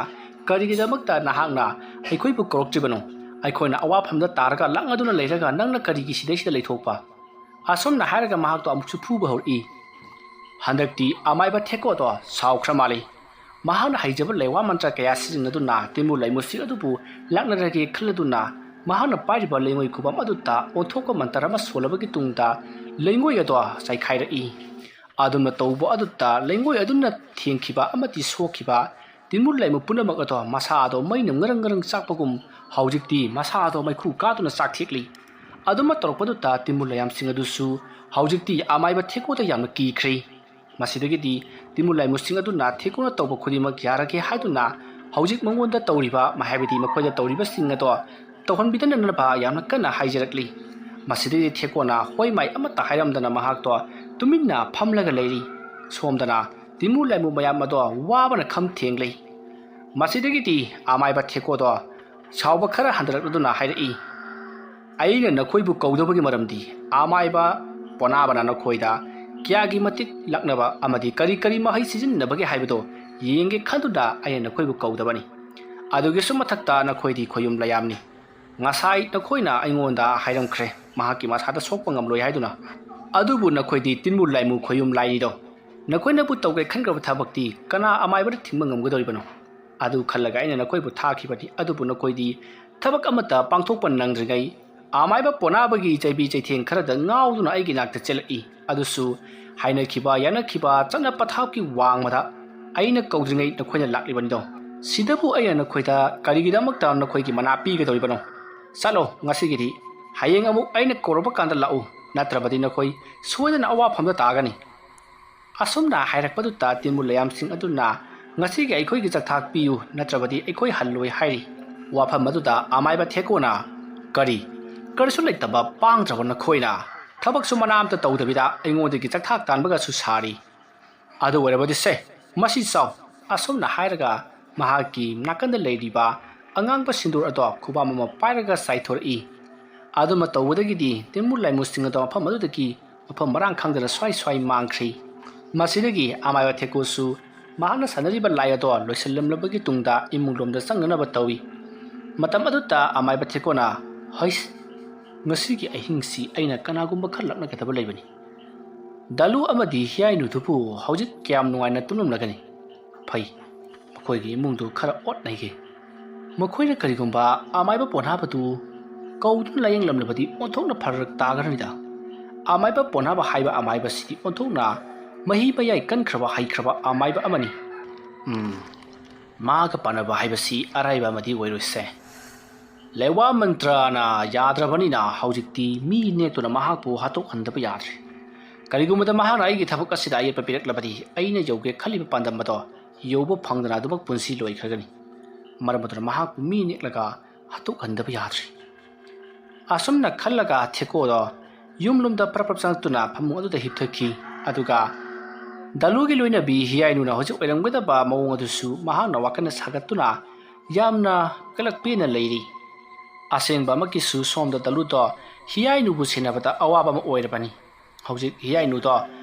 ꯀꯔꯤꯒꯤꯗꯃꯛꯇ ꯅꯍꯥꯛꯅ ꯑꯩꯈꯣꯏꯕꯨ ꯀꯧꯔꯛꯇ꯭ꯔꯤꯕꯅꯣ? ꯑꯩꯈꯣꯏꯅ ꯑꯋꯥꯐꯝꯗ ꯇꯥꯔꯒ ꯂꯥꯡꯗꯨꯅ ꯂꯩꯔꯒ ꯅꯪꯅ ꯀꯔꯤꯒꯤ ꯁꯤꯗꯩꯁꯤꯗ ꯂꯩꯊꯣꯛꯄ?" ꯑꯁꯨꯝꯅ ꯍꯥꯏꯔꯒ ꯃꯍꯥꯛꯇꯣ ꯑꯃꯨꯛꯁꯨ ꯐꯨꯕ ꯍꯧꯔꯛꯏ꯫ ꯍꯟꯗꯛꯇꯤ ꯑꯃꯥꯏꯕ ꯊꯦꯀꯣꯗꯣ ꯁꯥꯎꯈ꯭ꯔ ꯃꯥꯜꯂꯤ꯫ ꯃꯍꯥꯛꯅ ꯍꯩꯖꯕ ꯂꯩꯋꯥ ꯃꯟꯇ꯭ꯔ ꯀꯌꯥ ꯁꯤꯖꯤꯟꯅꯗꯨꯅ ꯇꯤꯃꯨ ꯂꯩꯃꯨꯁꯤꯡ ꯑꯗꯨꯕꯨ ꯂꯥꯛꯅꯔꯒꯦ ꯈꯜꯂꯗꯨꯅ ꯃꯍꯥꯛꯅ ꯄꯥꯏꯔꯤꯕ ꯂꯩꯉꯣꯏ ꯈꯨꯕꯝ ꯑꯗꯨꯗ ꯑꯣꯟꯊꯣꯛꯄ ꯃꯟꯇ꯭ꯔ ꯑꯃ ꯁꯣꯜꯂꯕꯒꯤ ꯇꯨꯡꯗ ꯂꯩꯉꯣꯏ ꯑꯗꯣ ꯆꯥꯏꯈꯥꯏꯔꯛꯏ꯫ ꯑꯗꯨꯝꯅ ꯇꯧꯕ ꯑꯗꯨꯗ ꯂꯩꯉꯣꯏ ꯑꯗꯨꯅ ꯊꯦꯡꯈꯤꯕ ꯑꯃꯗꯤ ꯁꯣꯛꯈꯤꯕ ꯇꯤꯟꯃꯨ ꯂꯩꯃꯨ ꯄꯨꯝꯅꯃꯛ ꯑꯗꯣ ꯃꯁꯥ ꯑꯗꯣ ꯃꯩꯅ ꯉꯔꯪ ꯉꯔꯪ ꯆꯥꯛꯄꯒꯨꯝ ꯍꯧꯖꯤꯛꯇꯤ ꯃꯁꯥ ꯑꯗꯣ ꯃꯩꯈꯨ ꯀꯥꯗꯨꯅ ꯆꯥꯛꯊꯦꯛꯂꯤ꯫ ꯑꯗꯨꯃꯛ ꯇꯧꯔꯛꯄꯗꯨꯗ ꯇꯤꯟꯃꯨ ꯂꯩꯌꯥꯝꯁꯤꯡ ꯑꯗꯨꯁꯨ ꯍꯧꯖꯤꯛꯇꯤ ꯑꯃꯥꯏꯕ ꯊꯦꯀꯣꯗ ꯌꯥꯝꯅ ꯀꯤꯈ꯭ꯔꯦ꯫ ꯃꯁꯤꯗꯒꯤꯗꯤ ꯇꯤꯃꯨ ꯂꯩꯃꯨꯁꯤꯡ ꯑꯗꯨꯅ ꯊꯦꯀꯣꯅ ꯇꯧꯕ ꯈꯨꯗꯤꯡꯃꯛ ꯌꯥꯔꯒꯦ ꯍꯥꯏꯗꯨꯅ ꯍꯧꯖꯤꯛ ꯃꯉꯣꯟꯗ ꯇꯧꯔꯤꯕ, ꯍꯥꯏꯕꯗꯤ ꯃꯈꯣꯏꯗ ꯇꯧꯔꯤꯕꯁꯤꯡ ꯑꯗꯣ ꯇꯧꯍꯟꯕꯤꯗꯅꯅꯕ ꯌꯥꯝꯅ ꯀꯟꯅ ꯍꯥꯏꯖꯔꯛꯂꯤ꯫ ꯃꯁꯤꯗꯩꯗꯤ ꯊꯦꯀꯣꯅ ꯍꯣꯏ ꯃꯥꯏ ꯑꯃꯠꯇ ꯍꯥꯏꯔꯝꯗꯅ ꯃꯍꯥꯛꯇꯣ ꯇꯨꯃꯤꯟꯅ ꯐꯝꯂꯒ ꯂꯩꯔꯤ꯫ ꯁꯣꯝꯗꯅ ꯇꯤꯟꯃꯨ ꯂꯥꯏꯃꯨ ꯃꯌꯥꯝ ꯑꯗꯣ ꯋꯥꯕꯅ ꯈꯝ ꯊꯦꯡꯂꯤ꯫ ꯃꯁꯤꯗꯒꯤꯗꯤ ꯑꯃꯥꯏꯕ ꯊꯦꯀꯣꯗꯣ ꯁꯥꯎꯕ ꯈꯔ ꯍꯟꯊꯔꯛꯂꯗꯨꯅ ꯍꯥꯏꯔꯛꯏ, "ꯑꯩꯅ ꯅꯈꯣꯏꯕꯨ ꯀꯧꯗꯕꯒꯤ ꯃꯔꯝꯗꯤ ꯑꯃꯥꯏꯕ ꯄꯣꯅꯥꯕꯅ ꯅꯈꯣꯏꯗ ꯀꯌꯥꯒꯤ ꯃꯇꯤꯛ ꯂꯥꯛꯅꯕ ꯑꯃꯗꯤ ꯀꯔꯤ ꯀꯔꯤ ꯃꯍꯩ ꯁꯤꯖꯤꯟꯅꯕꯒꯦ ꯍꯥꯏꯕꯗꯣ ꯌꯦꯡꯒꯦ ꯈꯟꯗꯨꯅ ꯑꯩꯅ ꯅꯈꯣꯏꯕꯨ ꯀꯧꯗꯕꯅꯤ꯫ ꯑꯗꯨꯒꯤꯁꯨ ꯃꯊꯛꯇ ꯅꯈꯣꯏꯗꯤ ꯈꯣꯌꯨꯝ ꯂꯌꯥꯝꯅꯤ꯫ ꯉꯁꯥꯏ ꯅꯈꯣꯏꯅ ꯑꯩꯉꯣꯟꯗ ꯍꯥꯏꯔꯝꯈ꯭ꯔꯦ, ꯃꯍꯥꯛꯀꯤ ꯃꯁꯥꯗ ꯁꯣꯛꯄ ꯉꯝꯂꯣꯏ ꯍꯥꯏꯗꯨꯅ꯫ ꯑꯗꯨꯕꯨ ꯅꯈꯣꯏꯗꯤ ꯇꯤꯟꯃꯨ ꯂꯥꯏꯃꯨ ꯈꯣꯌꯨꯝ ꯂꯥꯏꯅꯤꯗꯣ꯫ ꯅꯈꯣꯏꯅꯕꯨ ꯇꯧꯒꯦ ꯈꯟꯈ꯭ꯔꯕ ꯊꯕꯛꯇꯤ ꯀꯅꯥ ꯑꯃꯥꯏꯕꯗ ꯊꯤꯡꯕ ꯉꯝꯒꯗꯧꯔꯤꯕꯅꯣ? ꯑꯗꯨ ꯈꯜꯂꯒ ꯑꯩꯅ ꯅꯈꯣꯏꯕꯨ ꯊꯥꯈꯤꯕꯅꯤ꯫ ꯑꯗꯨꯕꯨ ꯅꯈꯣꯏꯗꯤ ꯊꯕꯛ ꯑꯃꯠꯇ ꯄꯥꯡꯊꯣꯛꯄ ꯅꯪꯗ꯭ꯔꯤꯉꯩ ꯑꯃꯥꯏꯕ ꯄꯣꯅꯥꯕꯒꯤ ꯆꯩꯕꯤ ꯆꯩꯊꯦꯡ ꯈꯔꯗ ꯉꯥꯎꯗꯨꯅ ꯑꯩꯒꯤ ꯅꯥꯛꯇ ꯆꯦꯜꯂꯛꯏ꯫ ꯑꯗꯨꯁꯨ ꯍꯥꯏꯅꯈꯤꯕ ꯌꯥꯅꯈꯤꯕ ꯆꯠꯅ ꯄꯊꯥꯞꯀꯤ ꯋꯥꯡꯃꯗ ꯑꯩꯅ ꯀꯧꯗ꯭ꯔꯤꯉꯩ ꯅꯈꯣꯏꯅ ꯂꯥꯛꯂꯤꯕꯅꯤꯗꯣ꯫ ꯁꯤꯗꯕꯨ ꯑꯩꯅ ꯅꯈꯣꯏꯗ ꯀꯔꯤꯒꯤꯗꯃꯛꯇ ꯅꯈꯣꯏꯒꯤ ꯃꯅꯥ ꯄꯤꯒꯗꯧꯔꯤꯕꯅꯣ? ꯆꯠꯂꯣ ꯉꯁꯤꯒꯤꯗꯤ꯫ ꯍꯌꯦꯡ ꯑꯃꯨꯛ ꯑꯩꯅ ꯀꯧꯔꯛꯄ ꯀꯥꯟꯗ ꯂꯥꯛꯎ, ꯅꯠꯇ꯭ꯔꯕꯗꯤ ꯅꯈꯣꯏ ꯁꯣꯏꯗꯅ ꯑꯋꯥꯐꯝꯗ ꯇꯥꯒꯅꯤ꯫ ꯑꯁꯨꯝꯅ ꯍꯥꯏꯔꯛꯄꯗꯨꯗ ꯇꯤꯟꯃꯨ ꯂꯌꯥꯝꯁꯤꯡ ꯑꯗꯨꯅ ꯉꯁꯤꯒꯤ ꯑꯩꯈꯣꯏꯒꯤ ꯆꯥꯛꯊꯥꯛ ꯄꯤꯌꯨ, ꯅꯠꯇ꯭ꯔꯕꯗꯤ ꯑꯩꯈꯣꯏ ꯍꯜꯂꯣꯏ ꯍꯥꯏꯔꯤ꯫ ꯋꯥꯐꯝ ꯑꯗꯨꯗ ꯑꯃꯥꯏꯕ ꯊꯦꯀꯣꯅ, "ꯀꯔꯤ? ꯀꯔꯤꯁꯨ ꯂꯩꯇꯕ ꯄꯥꯡꯗ꯭ꯔꯕ ꯅꯈꯣꯏꯅ ꯊꯕꯛꯁꯨ ꯃꯅꯥ ꯑꯝꯇ ꯇꯧꯗꯕꯤꯗ ꯑꯩꯉꯣꯟꯗꯒꯤ ꯆꯥꯛꯊꯥꯛ ꯇꯥꯟꯕꯒꯁꯨ ꯁꯥꯔꯤ?" ꯑꯗꯨ ꯑꯣꯏꯔꯕꯗꯤ ꯁꯦ, ꯃꯁꯤ ꯆꯥꯎ꯫ ꯑꯁꯨꯝꯅ ꯍꯥꯏꯔꯒ ꯃꯍꯥꯛꯀꯤ ꯅꯥꯀꯟꯗ ꯂꯩꯔꯤꯕ ꯑꯉꯥꯡꯕ ꯁꯤꯟꯗꯨꯔ ꯑꯗꯣ ꯈꯨꯕꯥꯝ ꯑꯃ ꯄꯥꯏꯔꯒ ꯆꯥꯏꯊꯣꯔꯛꯏ꯫ ꯑꯗꯨꯃ ꯇꯧꯕꯗꯒꯤꯗꯤ ꯇꯤꯟꯃꯨ ꯂꯥꯏꯃꯨꯁꯤꯡ ꯑꯗꯣ ꯃꯐꯝ ꯑꯗꯨꯗꯒꯤ ꯃꯐꯝ ꯃꯔꯥꯡ ꯈꯪꯗꯅ ꯁ꯭ꯋꯥꯏ ꯁ꯭ꯋꯥꯏ ꯃꯥꯡꯈ꯭ꯔꯤ꯫ ꯃꯁꯤꯗꯒꯤ ꯑꯃꯥꯏꯕ ꯊꯦꯀꯨꯁꯨ ꯃꯍꯥꯛꯅ ꯁꯥꯟꯅꯔꯤꯕ ꯂꯥꯏ ꯑꯗꯣ ꯂꯣꯏꯁꯤꯜꯂꯝꯂꯕꯒꯤ ꯇꯨꯡꯗ ꯏꯃꯨꯡꯂꯣꯝꯗ ꯆꯪꯅꯅꯕ ꯇꯧꯏ꯫ ꯃꯇꯝ ꯑꯗꯨꯗ ꯑꯃꯥꯏꯕ ꯊꯦꯀꯣꯅ, "ꯍꯩꯁ, ꯉꯁꯤꯒꯤ ꯑꯍꯤꯡꯁꯤ ꯑꯩꯅ ꯀꯅꯥꯒꯨꯝꯕ ꯈꯔ ꯂꯛꯅꯒꯗꯕ ꯂꯩꯕꯅꯤ꯫ ꯗꯥꯂꯨ ꯑꯃꯗꯤ ꯍꯤꯌꯥꯏꯅꯨꯗꯨꯕꯨ ꯍꯧꯖꯤꯛ ꯀꯌꯥꯝ ꯅꯨꯡꯉꯥꯏꯅ ꯇꯨꯝꯂꯝꯂꯒꯅꯤ? ꯐꯩ, ꯃꯈꯣꯏꯒꯤ ꯏꯃꯨꯡꯗꯨ ꯈꯔ ꯑꯣꯠ ꯅꯩꯒꯦ꯫ ꯃꯈꯣꯏꯅ ꯀꯔꯤꯒꯨꯝꯕ ꯑꯃꯥꯏꯕ ꯄꯣꯟꯍꯥꯕꯗꯨ ꯀꯧꯗꯨꯅ ꯂꯥꯌꯦꯡꯂꯝꯂꯕꯗꯤ ꯑꯣꯟꯊꯣꯛꯅ ꯐꯔꯛ ꯇꯥꯒꯅꯤꯗ꯫ ꯑꯃꯥꯏꯕ ꯄꯣꯟꯍꯥꯕ ꯍꯥꯏꯕ ꯑꯃꯥꯏꯕꯁꯤꯗꯤ ꯑꯣꯟꯊꯣꯛꯅ ꯃꯍꯤ ꯃꯌꯥꯏ ꯀꯟꯈ꯭ꯔꯕ ꯍꯩꯈ꯭ꯔꯕ ꯑꯃꯥꯏꯕ ꯑꯃꯅꯤ꯫ ꯎꯝ, ꯃꯥꯒ ꯄꯥꯟꯅꯕ ꯍꯥꯏꯕꯁꯤ ꯑꯔꯥꯏꯕ ꯑꯃꯗꯤ ꯑꯣꯏꯔꯣꯏꯁꯦ꯫ ꯂꯩꯋꯥ ꯃꯟꯇ꯭ꯔꯅ ꯌꯥꯗ꯭ꯔꯕꯅꯤꯅ ꯍꯧꯖꯤꯛꯇꯤ ꯃꯤ ꯅꯦꯛꯇꯨꯅ ꯃꯍꯥꯛꯄꯨ ꯍꯥꯠꯇꯣꯛꯍꯟꯗꯕ ꯌꯥꯗ꯭ꯔꯦ꯫ ꯀꯔꯤꯒꯨꯝꯕꯗ ꯃꯍꯥꯛꯅ ꯑꯩꯒꯤ ꯊꯕꯛ ꯑꯁꯤꯗ ꯑꯌꯦꯠꯄ ꯄꯤꯔꯛꯂꯕꯗꯤ ꯑꯩꯅ ꯌꯧꯒꯦ ꯈꯜꯂꯤꯕ ꯄꯥꯟꯗꯝ ꯑꯗꯣ ꯌꯧꯕ ꯐꯪꯗꯅ ꯑꯗꯨꯃꯛ ꯄꯨꯟꯁꯤ ꯂꯣꯏꯈ꯭ꯔꯒꯅꯤ꯫ ꯃꯔꯝ ꯑꯗꯨꯅ ꯃꯍꯥꯛꯄꯨ ꯃꯤ ꯅꯦꯛꯂꯒ ꯍꯥꯠꯇꯣꯛꯍꯟꯗꯕ ꯌꯥꯗ꯭ꯔꯦ꯫" ꯑꯁꯨꯝꯅ ꯈꯜꯂꯒ ꯊꯦꯀꯣꯗꯣ ꯌꯨꯝꯂꯣꯝꯗ ꯄ꯭ꯔꯞ ꯄ꯭ꯔꯞ ꯆꯪꯉꯛꯇꯨꯅ ꯐꯃꯨꯡ ꯑꯗꯨꯗ ꯍꯤꯞꯊꯈꯤ꯫ ꯑꯗꯨꯒ ꯗꯂꯨꯒꯤ ꯂꯣꯏꯅꯕꯤ ꯍꯤꯌꯥꯏꯅꯨꯅ ꯍꯧꯖꯤꯛ ꯑꯣꯏꯔꯝꯒꯗꯕ ꯃꯑꯣꯡ ꯑꯗꯨꯁꯨ ꯃꯍꯥꯛꯅ ꯋꯥꯈꯜꯅ ꯁꯥꯒꯠꯇꯨꯅ ꯌꯥꯝꯅ ꯀꯂꯛ ꯄꯦꯟꯅ ꯂꯩꯔꯤ꯫ ꯑꯁꯦꯡꯕꯃꯛꯀꯤꯁꯨ ꯁꯣꯝꯗ ꯗꯂꯨꯗꯣ ꯍꯤꯌꯥꯏꯅꯨꯕꯨ ꯁꯦꯟꯅꯕꯗ ꯑꯋꯥꯕ ꯑꯃ ꯑꯣꯏꯔꯕꯅꯤ꯫ ꯍꯧꯖꯤꯛ ꯍꯤꯌꯥꯏꯅꯨꯗꯣ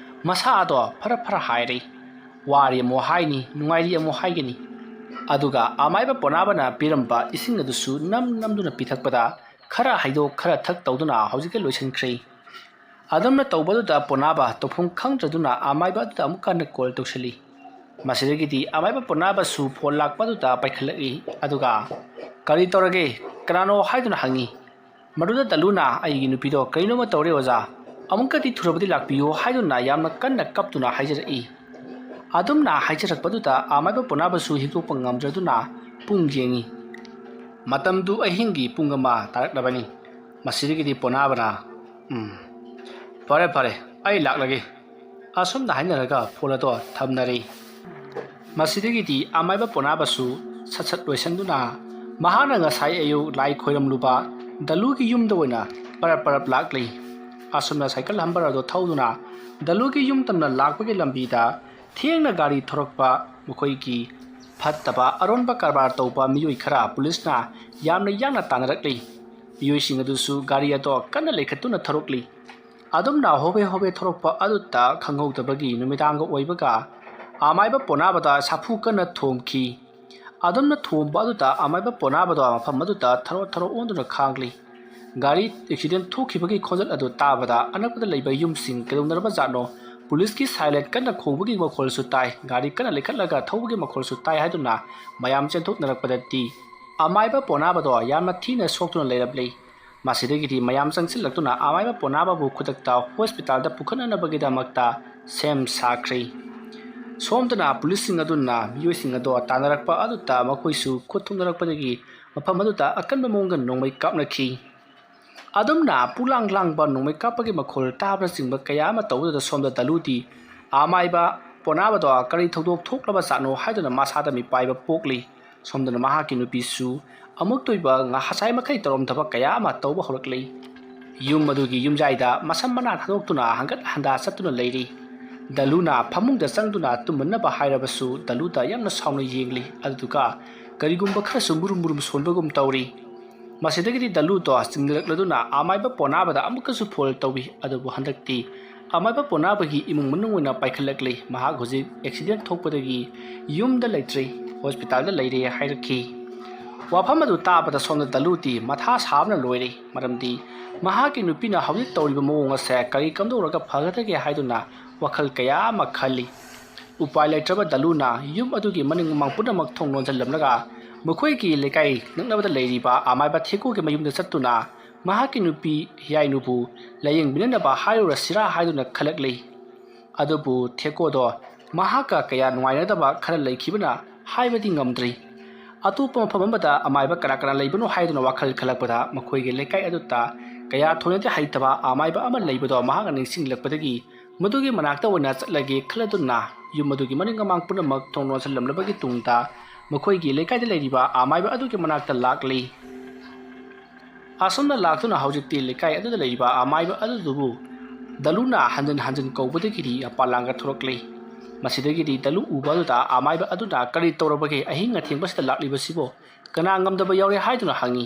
ꯃꯁꯥꯗꯣ ꯐꯔ ꯐꯔ ꯍꯥꯏꯔꯤ꯫ ꯋꯥꯔꯤ ꯑꯃꯨꯛ ꯍꯥꯏꯅꯤ, ꯅꯨꯡꯉꯥꯏꯔꯤ ꯑꯃꯨꯛ ꯍꯥꯏꯒꯅꯤ꯫ ꯑꯗꯨꯒ ꯑꯃꯥꯏꯕ ꯄꯣꯅꯥꯕꯅ ꯄꯤꯔꯝꯕ ꯏꯁꯤꯡ ꯑꯗꯨꯁꯨ ꯅꯝ ꯅꯝꯗꯨꯅ ꯄꯤꯊꯛꯄꯗ ꯈꯔ ꯍꯩꯗꯣꯛ ꯈꯔ ꯊꯛ ꯇꯧꯗꯨꯅ ꯍꯧꯖꯤꯛꯇ ꯂꯣꯏꯁꯤꯟꯈ꯭ꯔꯦ꯫ ꯑꯗꯨꯝꯅ ꯇꯧꯕꯗꯨꯗ ꯄꯣꯅꯥꯕ ꯇꯧꯐꯝ ꯈꯪꯗ꯭ꯔꯗꯨꯅ ꯑꯃꯥꯏꯕ ꯑꯗꯨꯗ ꯑꯃꯨꯛ ꯍꯟꯅ ꯀꯣꯜ ꯇꯧꯁꯤꯜꯂꯤ꯫ ꯃꯁꯤꯗꯒꯤꯗꯤ ꯑꯃꯥꯏꯕ ꯄꯣꯅꯥꯕꯁꯨ ꯐꯣꯟ ꯂꯥꯛꯄꯗꯨꯗ ꯄꯥꯏꯈꯠꯂꯛꯏ꯫ ꯑꯗꯨꯒ "ꯀꯔꯤ ꯇꯧꯔꯒꯦ? ꯀꯅꯥꯅꯣ?" ꯍꯥꯏꯗꯨꯅ ꯍꯪꯉꯤ꯫ ꯃꯗꯨꯗ ꯗꯂꯨꯅ "ꯑꯩꯒꯤ ꯅꯨꯄꯤꯗꯣ ꯀꯔꯤꯅꯣꯃ ꯇꯧꯔꯦ ꯑꯣꯖꯥ, ꯑꯃꯨꯛꯀꯗꯤ ꯊꯨꯔꯕꯗꯤ ꯂꯥꯛꯄꯤꯌꯨ" ꯍꯥꯏꯗꯨꯅ ꯌꯥꯝꯅ ꯀꯟꯅ ꯀꯞꯇꯨꯅ ꯍꯥꯏꯖꯔꯛꯏ꯫ ꯑꯗꯨꯝꯅ ꯍꯥꯏꯖꯔꯛꯄꯗꯨꯗ ꯑꯃꯥꯏꯕ ꯄꯣꯅꯥꯕꯁꯨ ꯍꯤꯛꯇꯣꯛꯄ ꯉꯝꯗ꯭ꯔꯗꯨꯅ ꯄꯨꯡ ꯌꯦꯡꯉꯤ꯫ ꯃꯇꯝꯗꯨ ꯑꯍꯤꯡꯒꯤ ꯄꯨꯡ ꯑꯃ ꯇꯥꯔꯛꯂꯕꯅꯤ꯫ ꯃꯁꯤꯗꯒꯤꯗꯤ ꯄꯣꯅꯥꯕꯅ "ꯎꯝ, ꯐꯔꯦ ꯐꯔꯦ, ꯑꯩ ꯂꯥꯛꯂꯒꯦ" ꯑꯁꯨꯝꯅ ꯍꯥꯏꯅꯔꯒ ꯐꯣꯟ ꯑꯗꯣ ꯊꯝꯅꯔꯦ꯫ ꯃꯁꯤꯗꯒꯤꯗꯤ ꯑꯃꯥꯏꯕ ꯄꯣꯅꯥꯕꯁꯨ ꯁꯠ ꯁꯠ ꯂꯣꯏꯁꯤꯟꯗꯨꯅ ꯃꯍꯥꯛꯅ ꯉꯁꯥꯏ ꯑꯌꯨꯛ ꯂꯥꯏ ꯈꯣꯏꯔꯝꯂꯨꯕ ꯗꯂꯨꯒꯤ ꯌꯨꯝꯗ ꯑꯣꯏꯅ ꯄꯔꯞ ꯄꯔꯞ ꯂꯥꯛꯂꯤ꯫ ꯑꯁꯨꯝꯅ ꯁꯥꯏꯀꯜ ꯍꯝꯕꯔ ꯑꯗꯣ ꯊꯧꯗꯨꯅ ꯗꯂꯨꯒꯤ ꯌꯨꯝ ꯇꯝꯅ ꯂꯥꯛꯄꯒꯤ ꯂꯝꯕꯤꯗ ꯊꯦꯡꯅ ꯒꯥꯔꯤ ꯊꯧꯔꯛꯄ ꯃꯈꯣꯏꯒꯤ ꯐꯠꯇꯕ ꯑꯔꯣꯟꯕ ꯀꯔꯕꯥꯔ ꯇꯧꯕ ꯃꯤꯑꯣꯏ ꯈꯔ ꯄꯨꯂꯤꯁꯅ ꯌꯥꯝꯅ ꯌꯥꯡꯅ ꯇꯥꯟꯅꯔꯛꯂꯤ꯫ ꯃꯤꯑꯣꯏꯁꯤꯡ ꯑꯗꯨꯁꯨ ꯒꯥꯔꯤ ꯑꯗꯣ ꯀꯟꯅ ꯂꯩꯈꯠꯇꯨꯅ ꯊꯧꯔꯛꯂꯤ꯫ ꯑꯗꯨꯝꯅ ꯍꯣꯕꯦ ꯍꯣꯕꯦ ꯊꯧꯔꯛꯄ ꯑꯗꯨꯗ ꯈꯪꯍꯧꯗꯕꯒꯤ ꯅꯨꯃꯤꯗꯥꯡꯒ ꯑꯣꯏꯕꯒ ꯑꯃꯥꯏꯕ ꯄꯣꯅꯥꯕꯗ ꯁꯥꯐꯨ ꯀꯟꯅ ꯊꯣꯝꯈꯤ꯫ ꯑꯗꯨꯝꯅ ꯊꯣꯝꯕ ꯑꯗꯨꯗ ꯑꯃꯥꯏꯕ ꯄꯣꯅꯥꯕꯗꯣ ꯃꯐꯝ ꯑꯗꯨꯗ ꯊꯔꯣ ꯊꯔꯣ ꯑꯣꯟꯗꯨꯅ ꯈꯥꯡꯂꯤ꯫ ꯒꯥꯔꯤ ꯑꯦꯛꯁꯤꯗꯦꯟ ꯊꯣꯛꯈꯤꯕꯒꯤ ꯈꯣꯟꯖꯦꯜ ꯑꯗꯨ ꯇꯥꯕꯗ ꯑꯅꯛꯄꯗ ꯂꯩꯕ ꯌꯨꯝꯁꯤꯡ ꯀꯩꯗꯧꯅꯔꯕ ꯖꯥꯠꯅꯣ? ꯄꯨꯂꯤꯁꯀꯤ ꯁꯥꯏꯂꯦꯟ ꯀꯟꯅ ꯈꯣꯡꯕꯒꯤ ꯃꯈꯣꯜꯁꯨ ꯇꯥꯏ, ꯒꯥꯔꯤ ꯀꯟꯅ ꯂꯩꯈꯠꯂꯒ ꯊꯧꯕꯒꯤ ꯃꯈꯣꯜꯁꯨ ꯇꯥꯏ ꯍꯥꯏꯗꯨꯅ ꯃꯌꯥꯝ ꯆꯦꯟꯊꯣꯛꯅꯔꯛꯄꯗꯗꯤ ꯑꯃꯥꯏꯕ ꯄꯣꯅꯥꯕꯗꯣ ꯌꯥꯝꯅ ꯊꯤꯅ ꯁꯣꯛꯇꯨꯅ ꯂꯩꯔꯝꯂꯤ꯫ ꯃꯁꯤꯗꯒꯤꯗꯤ ꯃꯌꯥꯝ ꯆꯪꯁꯤꯜꯂꯛꯇꯨꯅ ꯑꯃꯥꯏꯕ ꯄꯣꯅꯥꯕꯕꯨ ꯈꯨꯗꯛꯇ ꯍꯣꯁꯄꯤꯇꯥꯜꯗ ꯄꯨꯈꯠꯅꯅꯕꯒꯤꯗꯃꯛꯇ ꯁꯦꯝ ꯁꯥꯈ꯭ꯔꯤ꯫ ꯁꯣꯝꯗꯅ ꯄꯨꯂꯤꯁꯁꯤꯡ ꯑꯗꯨꯅ ꯃꯤꯑꯣꯏꯁꯤꯡ ꯑꯗꯣ ꯇꯥꯟꯅꯔꯛꯄ ꯑꯗꯨꯗ ꯃꯈꯣꯏꯁꯨ ꯈꯨꯠ ꯊꯨꯡꯅꯔꯛꯄꯗꯒꯤ ꯃꯐꯝ ꯑꯗꯨꯗ ꯑꯀꯟꯕ ꯃꯑꯣꯡꯗ ꯅꯣꯡꯃꯩ ꯀꯥꯞꯅꯈꯤ꯫ ꯑꯗꯨꯝꯅ ꯄꯨꯂꯥꯡ ꯂꯥꯡꯕ ꯅꯣꯡꯃꯩ ꯀꯥꯞꯄꯒꯤ ꯃꯈꯣꯜ ꯇꯥꯕꯅꯆꯤꯡꯕ ꯀꯌꯥ ꯑꯃ ꯇꯧꯕꯗꯨꯗ ꯁꯣꯝꯗ ꯗꯂꯨꯗꯤ ꯑꯃꯥꯏꯕ ꯄꯣꯅꯥꯕꯗꯣ ꯀꯔꯤ ꯊꯧꯗꯣꯛ ꯊꯣꯛꯂꯕ ꯖꯥꯠꯅꯣ ꯍꯥꯏꯗꯨꯅ ꯃꯁꯥꯗ ꯃꯤꯄꯥꯏꯕ ꯄꯣꯛꯂꯤ꯫ ꯁꯣꯝꯗꯅ ꯃꯍꯥꯛꯀꯤ ꯅꯨꯄꯤꯁꯨ ꯑꯃꯨꯛꯇ ꯑꯣꯏꯕ ꯉꯁꯥꯏ ꯃꯈꯩ ꯇꯧꯔꯝꯗꯕ ꯀꯌꯥ ꯑꯃ ꯇꯧꯕ ꯍꯧꯔꯛꯂꯤ꯫ ꯌꯨꯝ ꯑꯗꯨꯒꯤ ꯌꯨꯝꯖꯥꯏꯗ ꯃꯁꯝ ꯃꯅꯥ ꯊꯥꯗꯣꯛꯇꯨꯅ ꯍꯪꯒꯠ ꯍꯟꯗꯥ ꯆꯠꯇꯨꯅ ꯂꯩꯔꯤ꯫ ꯗꯂꯨꯅ ꯐꯃꯨꯡꯗ ꯆꯪꯗꯨꯅ ꯇꯨꯝꯃꯟꯅꯕ ꯍꯥꯏꯔꯕꯁꯨ ꯗꯂꯨꯗ ꯌꯥꯝꯅ ꯁꯥꯎꯅ ꯌꯦꯡꯂꯤ꯫ ꯑꯗꯨꯗꯨꯒ ꯀꯔꯤꯒꯨꯝꯕ ꯈꯔꯁꯨ ꯃꯨꯔꯨꯝ ꯃꯨꯔꯨꯝ ꯁꯣꯟꯕꯒꯨꯝ ꯇꯧꯔꯤ꯫ ꯃꯁꯤꯗꯒꯤꯗꯤ ꯗꯂꯨꯗꯣ ꯆꯤꯡꯅꯔꯛꯂꯗꯨꯅ ꯑꯃꯥꯏꯕ ꯄꯣꯅꯥꯕꯗ ꯑꯃꯨꯛꯀꯁꯨ ꯐꯣꯟ ꯇꯧꯏ꯫ ꯑꯗꯨꯕꯨ ꯍꯟꯗꯛꯇꯤ ꯑꯃꯥꯏꯕ ꯄꯣꯅꯥꯕꯒꯤ ꯏꯃꯨꯡ ꯃꯅꯨꯡ ꯑꯣꯏꯅ ꯄꯥꯏꯈꯠꯂꯛꯂꯤ꯫ ꯃꯍꯥꯛ ꯍꯧꯖꯤꯛ ꯑꯦꯛꯁꯤꯗꯦꯟ ꯊꯣꯛꯄꯗꯒꯤ ꯌꯨꯝꯗ ꯂꯩꯇ꯭ꯔꯤ, ꯍꯣꯁꯄꯤꯇꯥꯜꯗ ꯂꯩꯔꯦ ꯍꯥꯏꯔꯛꯈꯤ꯫ ꯋꯥꯐꯝ ꯑꯗꯨ ꯇꯥꯕꯗ ꯁꯣꯝꯗ ꯗꯂꯨꯗꯤ ꯃꯊꯥ ꯁꯥꯕꯅ ꯂꯣꯏꯔꯦ꯫ ꯃꯔꯝꯗꯤ ꯃꯍꯥꯛꯀꯤ ꯅꯨꯄꯤꯅ ꯍꯧꯖꯤꯛ ꯇꯧꯔꯤꯕ ꯃꯑꯣꯡ ꯑꯁꯦ ꯀꯔꯤ ꯀꯝꯗꯧꯔꯒ ꯐꯒꯗꯒꯦ ꯍꯥꯏꯗꯨꯅ ꯋꯥꯈꯜ ꯀꯌꯥ ꯑꯃ ꯈꯜꯂꯤ꯫ ꯎꯄꯥꯏ ꯂꯩꯇ꯭ꯔꯕ ꯗꯂꯨꯅ ꯌꯨꯝ ꯑꯗꯨꯒꯤ ꯃꯅꯤꯡ ꯃꯃꯥꯡ ꯄꯨꯝꯅꯃꯛ ꯊꯣꯡ ꯂꯣꯟꯁꯤꯜꯂꯝꯂꯒ ꯃꯈꯣꯏꯒꯤ ꯂꯩꯀꯥꯏ ꯅꯛꯅꯕꯗ ꯂꯩꯔꯤꯕ ꯑꯃꯥꯏꯕ ꯊꯦꯀꯣꯒꯤ ꯃꯌꯨꯝꯗ ꯆꯠꯇꯨꯅ ꯃꯍꯥꯛꯀꯤ ꯅꯨꯄꯤ ꯍꯤꯌꯥꯏꯅꯨꯕꯨ ꯂꯥꯌꯦꯡꯕꯤꯅꯅꯕ ꯍꯥꯏꯔꯨꯔꯁꯤꯔꯥ ꯍꯥꯏꯗꯨꯅ ꯈꯜꯂꯛꯂꯤ꯫ ꯑꯗꯨꯕꯨ ꯊꯦꯀꯣꯗꯣ ꯃꯍꯥꯛꯀ ꯀꯌꯥ ꯅꯨꯡꯉꯥꯏꯅꯗꯕ ꯈꯔ ꯂꯩꯈꯤꯕꯅ ꯍꯥꯏꯕꯗꯤ ꯉꯝꯗ꯭ꯔꯤ꯫ ꯑꯇꯣꯞꯄ ꯃꯐꯝ ꯑꯃꯗ ꯑꯃꯥꯏꯕ ꯀꯅꯥ ꯀꯅꯥ ꯂꯩꯕꯅꯣ ꯍꯥꯏꯗꯨꯅ ꯋꯥꯈꯜ ꯈꯜꯂꯛꯄꯗ ꯃꯈꯣꯏꯒꯤ ꯂꯩꯀꯥꯏ ꯑꯗꯨꯗ ꯀꯌꯥ ꯊꯣꯏꯅꯗꯤ ꯍꯩꯇꯕ ꯑꯃꯥꯏꯕ ꯑꯃ ꯂꯩꯕꯗꯣ ꯃꯍꯥꯛꯅ ꯅꯤꯡꯁꯤꯡꯂꯛꯄꯗꯒꯤ ꯃꯗꯨꯒꯤ ꯃꯅꯥꯛꯇ ꯑꯣꯏꯅ ꯆꯠꯂꯒꯦ ꯈꯜꯂꯗꯨꯅ ꯌꯨꯝ ꯑꯗꯨꯒꯤ ꯃꯅꯤꯡ ꯃꯃꯥꯡ ꯄꯨꯝꯅꯃꯛ ꯊꯣꯡ ꯂꯣꯟꯁꯤꯜꯂꯝꯂꯕꯒꯤ ꯇꯨꯡꯗ ꯃꯈꯣꯏꯒꯤ ꯂꯩꯀꯥꯏꯗ ꯂꯩꯔꯤꯕ ꯑꯃꯥꯏꯕ ꯑꯗꯨꯒꯤ ꯃꯅꯥꯛꯇ ꯂꯥꯛꯂꯤ꯫ ꯑꯁꯨꯝꯅ ꯂꯥꯛꯇꯨꯅ ꯍꯧꯖꯤꯛꯇꯤ ꯂꯩꯀꯥꯏ ꯑꯗꯨꯗ ꯂꯩꯔꯤꯕ ꯑꯃꯥꯏꯕ ꯑꯗꯨꯗꯨꯕꯨ ꯗꯂꯨꯅ ꯍꯟꯖꯤꯟ ꯍꯟꯖꯤꯟ ꯀꯧꯕꯗꯒꯤꯗꯤ ꯃꯄꯥꯟ ꯂꯥꯡꯒ ꯊꯣꯔꯛꯂꯤ꯫ ꯃꯁꯤꯗꯒꯤꯗꯤ ꯗꯂꯨ ꯎꯕ ꯑꯗꯨꯗ ꯑꯃꯥꯏꯕ ꯑꯗꯨꯅ ꯀꯔꯤ ꯇꯧꯔꯕꯒꯦ, ꯑꯍꯤꯡ ꯑꯊꯦꯡꯕꯁꯤꯗ ꯂꯥꯛꯂꯤꯕꯁꯤꯕꯨ ꯀꯅꯥ ꯉꯝꯗꯕ ꯌꯥꯎꯔꯦ ꯍꯥꯏꯗꯨꯅ ꯍꯪꯉꯤ꯫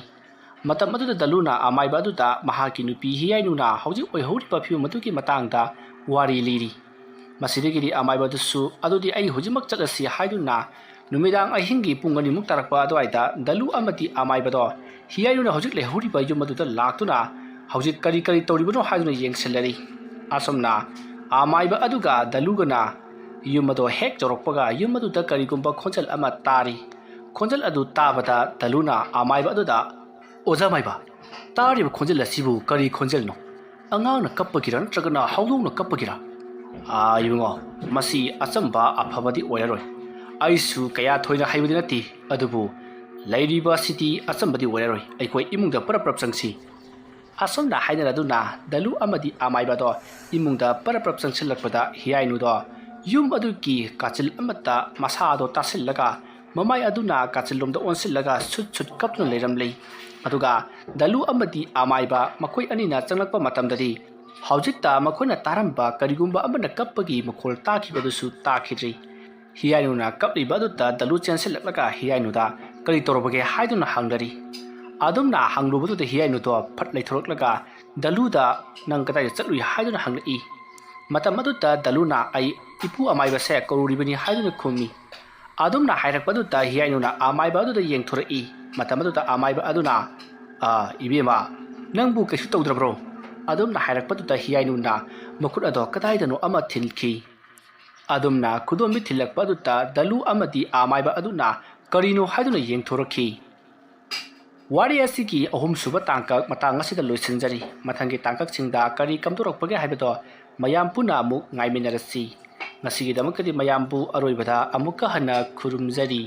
ꯃꯇꯝ ꯑꯗꯨꯗ ꯗꯂꯨꯅ ꯑꯃꯥꯏꯕ ꯑꯗꯨꯗ ꯃꯍꯥꯛꯀꯤ ꯅꯨꯄꯤ ꯍꯤꯌꯥꯏꯅꯨꯅ ꯍꯧꯖꯤꯛ ꯑꯣꯏꯍꯧꯔꯤꯕ ꯐꯤꯕꯝ ꯑꯗꯨꯒꯤ ꯃꯇꯥꯡꯗ ꯋꯥꯔꯤ ꯂꯤꯔꯤ꯫ ꯃꯁꯤꯗꯒꯤꯗꯤ ꯑꯃꯥꯏꯕ ꯑꯗꯨꯁꯨ ꯑꯗꯨꯗꯤ ꯑꯩ ꯍꯧꯖꯤꯛꯃꯛ ꯆꯠꯂꯁꯤ ꯍꯥꯏꯗꯨꯅ ꯅꯨꯃꯤꯗꯥꯡ ꯑꯍꯤꯡꯒꯤ ꯄꯨꯡ ꯑꯅꯤꯃꯨꯛ ꯇꯥꯔꯛꯄ ꯑꯗꯨꯋꯥꯏꯗ ꯗꯂꯨ ꯑꯃꯗꯤ ꯑꯃꯥꯏꯕꯗꯣ ꯍꯤꯌꯥꯏꯅꯨꯅ ꯍꯧꯖꯤꯛ ꯂꯩꯍꯧꯔꯤꯕ ꯌꯨꯝ ꯑꯗꯨꯗ ꯂꯥꯛꯇꯨꯅ ꯍꯧꯖꯤꯛ ꯀꯔꯤ ꯀꯔꯤ ꯇꯧꯔꯤꯕꯅꯣ ꯍꯥꯏꯗꯨꯅ ꯌꯦꯡꯁꯤꯜꯂꯔꯤ꯫ ꯑꯁꯨꯝꯅ ꯑꯃꯥꯏꯕ ꯑꯗꯨꯒ ꯗꯂꯨꯒꯅ ꯌꯨꯝ ꯑꯗꯣ ꯍꯦꯛ ꯌꯧꯔꯛꯄꯒ ꯌꯨꯝ ꯑꯗꯨꯗ ꯀꯔꯤꯒꯨꯝꯕ ꯈꯣꯟꯖꯦꯜ ꯑꯃ ꯇꯥꯔꯤ꯫ ꯈꯣꯟꯖꯦꯜ ꯑꯗꯨ ꯇꯥꯕꯗ ꯗꯂꯨꯅ ꯑꯃꯥꯏꯕ ꯑꯗꯨꯗ, "ꯑꯣꯖꯥ ꯃꯥꯏꯕ, ꯇꯥꯔꯤꯕ ꯈꯣꯟꯖꯦꯜ ꯑꯁꯤꯕꯨ ꯀꯔꯤ ꯈꯣꯟꯖꯦꯜꯅꯣ? ꯑꯉꯥꯡꯅ ꯀꯞꯄꯒꯤꯔ ꯅꯠꯇ꯭ꯔꯒꯅ ꯍꯧꯗꯣꯡꯅ ꯀꯞꯄꯒꯤꯔ?" "ꯑꯥ, ꯏꯕꯨꯡꯉꯣ, ꯃꯁꯤ ꯑꯆꯝꯕ ꯑꯐꯕꯗꯤ ꯑꯣꯏꯔꯔꯣꯏ꯫ ꯑꯩꯁꯨ ꯀꯌꯥ ꯊꯣꯏꯅ ꯍꯩꯕꯗꯤ ꯅꯠꯇꯦ, ꯑꯗꯨꯕꯨ ꯂꯩꯔꯤꯕ ꯑꯁꯤꯗꯤ ꯑꯆꯝꯕꯗꯤ ꯑꯣꯏꯔꯔꯣꯏ꯫ ꯑꯩꯈꯣꯏ ꯏꯃꯨꯡꯗ ꯄꯨꯔꯞ ꯄꯨꯔꯞ ꯆꯪꯁꯤ꯫" ꯑꯁꯨꯝꯅ ꯍꯥꯏꯅꯔꯗꯨꯅ ꯗꯂꯨ ꯑꯃꯗꯤ ꯑꯃꯥꯏꯕꯗꯣ ꯏꯃꯨꯡꯗ ꯄꯔꯞ ꯄꯔꯞ ꯆꯪꯁꯤꯜꯂꯛꯄꯗ ꯍꯤꯌꯥꯏꯅꯨꯗꯣ ꯌꯨꯝ ꯑꯗꯨꯒꯤ ꯀꯥꯆꯤꯜ ꯑꯃꯠꯇ ꯃꯁꯥꯗꯣ ꯇꯥꯁꯤꯜꯂꯒ ꯃꯃꯥꯏ ꯑꯗꯨꯅ ꯀꯥꯆꯤꯜꯂꯣꯝꯗ ꯑꯣꯟꯁꯤꯜꯂꯒ ꯁꯨꯠ ꯁꯨꯠ ꯀꯞꯇꯨꯅ ꯂꯩꯔꯝꯂꯤ꯫ ꯑꯗꯨꯒ ꯗꯂꯨ ꯑꯃꯗꯤ ꯑꯃꯥꯏꯕ ꯃꯈꯣꯏ ꯑꯅꯤꯅ ꯆꯪꯂꯛꯄ ꯃꯇꯝꯗꯗꯤ ꯍꯧꯖꯤꯛꯇ ꯃꯈꯣꯏꯅ ꯇꯥꯔꯝꯕ ꯀꯔꯤꯒꯨꯝꯕ ꯑꯃꯅ ꯀꯞꯄꯒꯤ ꯃꯈꯣꯜ ꯇꯥꯈꯤꯕꯗꯨꯁꯨ ꯇꯥꯈꯤꯗ꯭ꯔꯤ꯫ ꯍꯤꯌꯥꯏꯅꯨꯅ ꯀꯞꯂꯤꯕ ꯑꯗꯨꯗ ꯗꯂꯨ ꯆꯦꯟꯁꯤꯜꯂꯛꯂꯒ ꯍꯤꯌꯥꯏꯅꯨꯗ "ꯀꯔꯤ ꯇꯧꯔꯕꯒꯦ?" ꯍꯥꯏꯗꯨꯅ ꯍꯪꯂꯔꯤ꯫ ꯑꯗꯨꯝꯅ ꯍꯪꯂꯨꯕꯗꯨꯗ ꯍꯤꯌꯥꯏꯅꯨꯗꯣ ꯐꯠ ꯂꯩꯊꯣꯔꯛꯂꯒ ꯗꯂꯨꯗ "ꯅꯪ ꯀꯗꯥꯏꯗ ꯆꯠꯂꯨꯏ?" ꯍꯥꯏꯗꯨꯅ ꯍꯪꯂꯛꯏ꯫ ꯃꯇꯝ ꯑꯗꯨꯗ ꯗꯂꯨꯅ "ꯑꯩ ꯏꯄꯨ ꯑꯃꯥꯏꯕꯁꯦ ꯀꯧꯔꯨꯔꯤꯕꯅꯤ" ꯍꯥꯏꯗꯨꯅ ꯈꯨꯝꯃꯤ꯫ ꯑꯗꯨꯝꯅ ꯍꯥꯏꯔꯛꯄꯗꯨꯗ ꯍꯤꯌꯥꯏꯅꯨꯅ ꯑꯃꯥꯏꯕ ꯑꯗꯨꯗ ꯌꯦꯡꯊꯣꯔꯛꯏ꯫ ꯃꯇꯝ ꯑꯗꯨꯗ ꯑꯃꯥꯏꯕ ꯑꯗꯨꯅ, "ꯑ, ꯏꯕꯦꯝꯃ, ꯅꯪꯕꯨ ꯀꯩꯁꯨ ꯇꯧꯗ꯭ꯔꯕ꯭ꯔꯣ?" ꯑꯗꯨꯝꯅ ꯍꯥꯏꯔꯛꯄꯗꯨꯗ ꯍꯤꯌꯥꯏꯅꯨꯅ ꯃꯈꯨꯠ ꯑꯗꯣ ꯀꯗꯥꯏꯗꯅꯣ ꯑꯃ ꯊꯤꯟꯈꯤ꯫ ꯑꯗꯨꯝꯅ ꯈꯨꯗꯣꯝꯕꯤ ꯊꯤꯜꯂꯛꯄ ꯑꯗꯨꯗ ꯗꯂꯨ ꯑꯃꯗꯤ ꯑꯃꯥꯏꯕ ꯑꯗꯨꯅ ꯀꯔꯤꯅꯣ ꯍꯥꯏꯗꯨꯅ ꯌꯦꯡꯊꯣꯔꯛꯈꯤ꯫ ꯋꯥꯔꯤ ꯑꯁꯤꯒꯤ ꯑꯍꯨꯝꯁꯨꯕ ꯇꯥꯡꯀꯛ ꯃꯇꯥꯡ ꯑꯁꯤꯗ ꯂꯣꯏꯁꯤꯟꯖꯔꯤ꯫ ꯃꯊꯪꯒꯤ ꯇꯥꯡꯀꯛꯁꯤꯡꯗ ꯀꯔꯤ ꯀꯝꯗꯧꯔꯛꯄꯒꯦ ꯍꯥꯏꯕꯗꯣ ꯃꯌꯥꯝ ꯄꯨꯟꯅ ꯑꯃꯨꯛ ꯉꯥꯏꯃꯤꯟꯅꯔꯁꯤ꯫ ꯉꯁꯤꯒꯤꯗꯃꯛꯇꯗꯤ ꯃꯌꯥꯝꯕꯨ ꯑꯔꯣꯏꯕꯗ ꯑꯃꯨꯛꯀ ꯍꯟꯅ ꯈꯨꯔꯨꯝꯖꯔꯤ꯫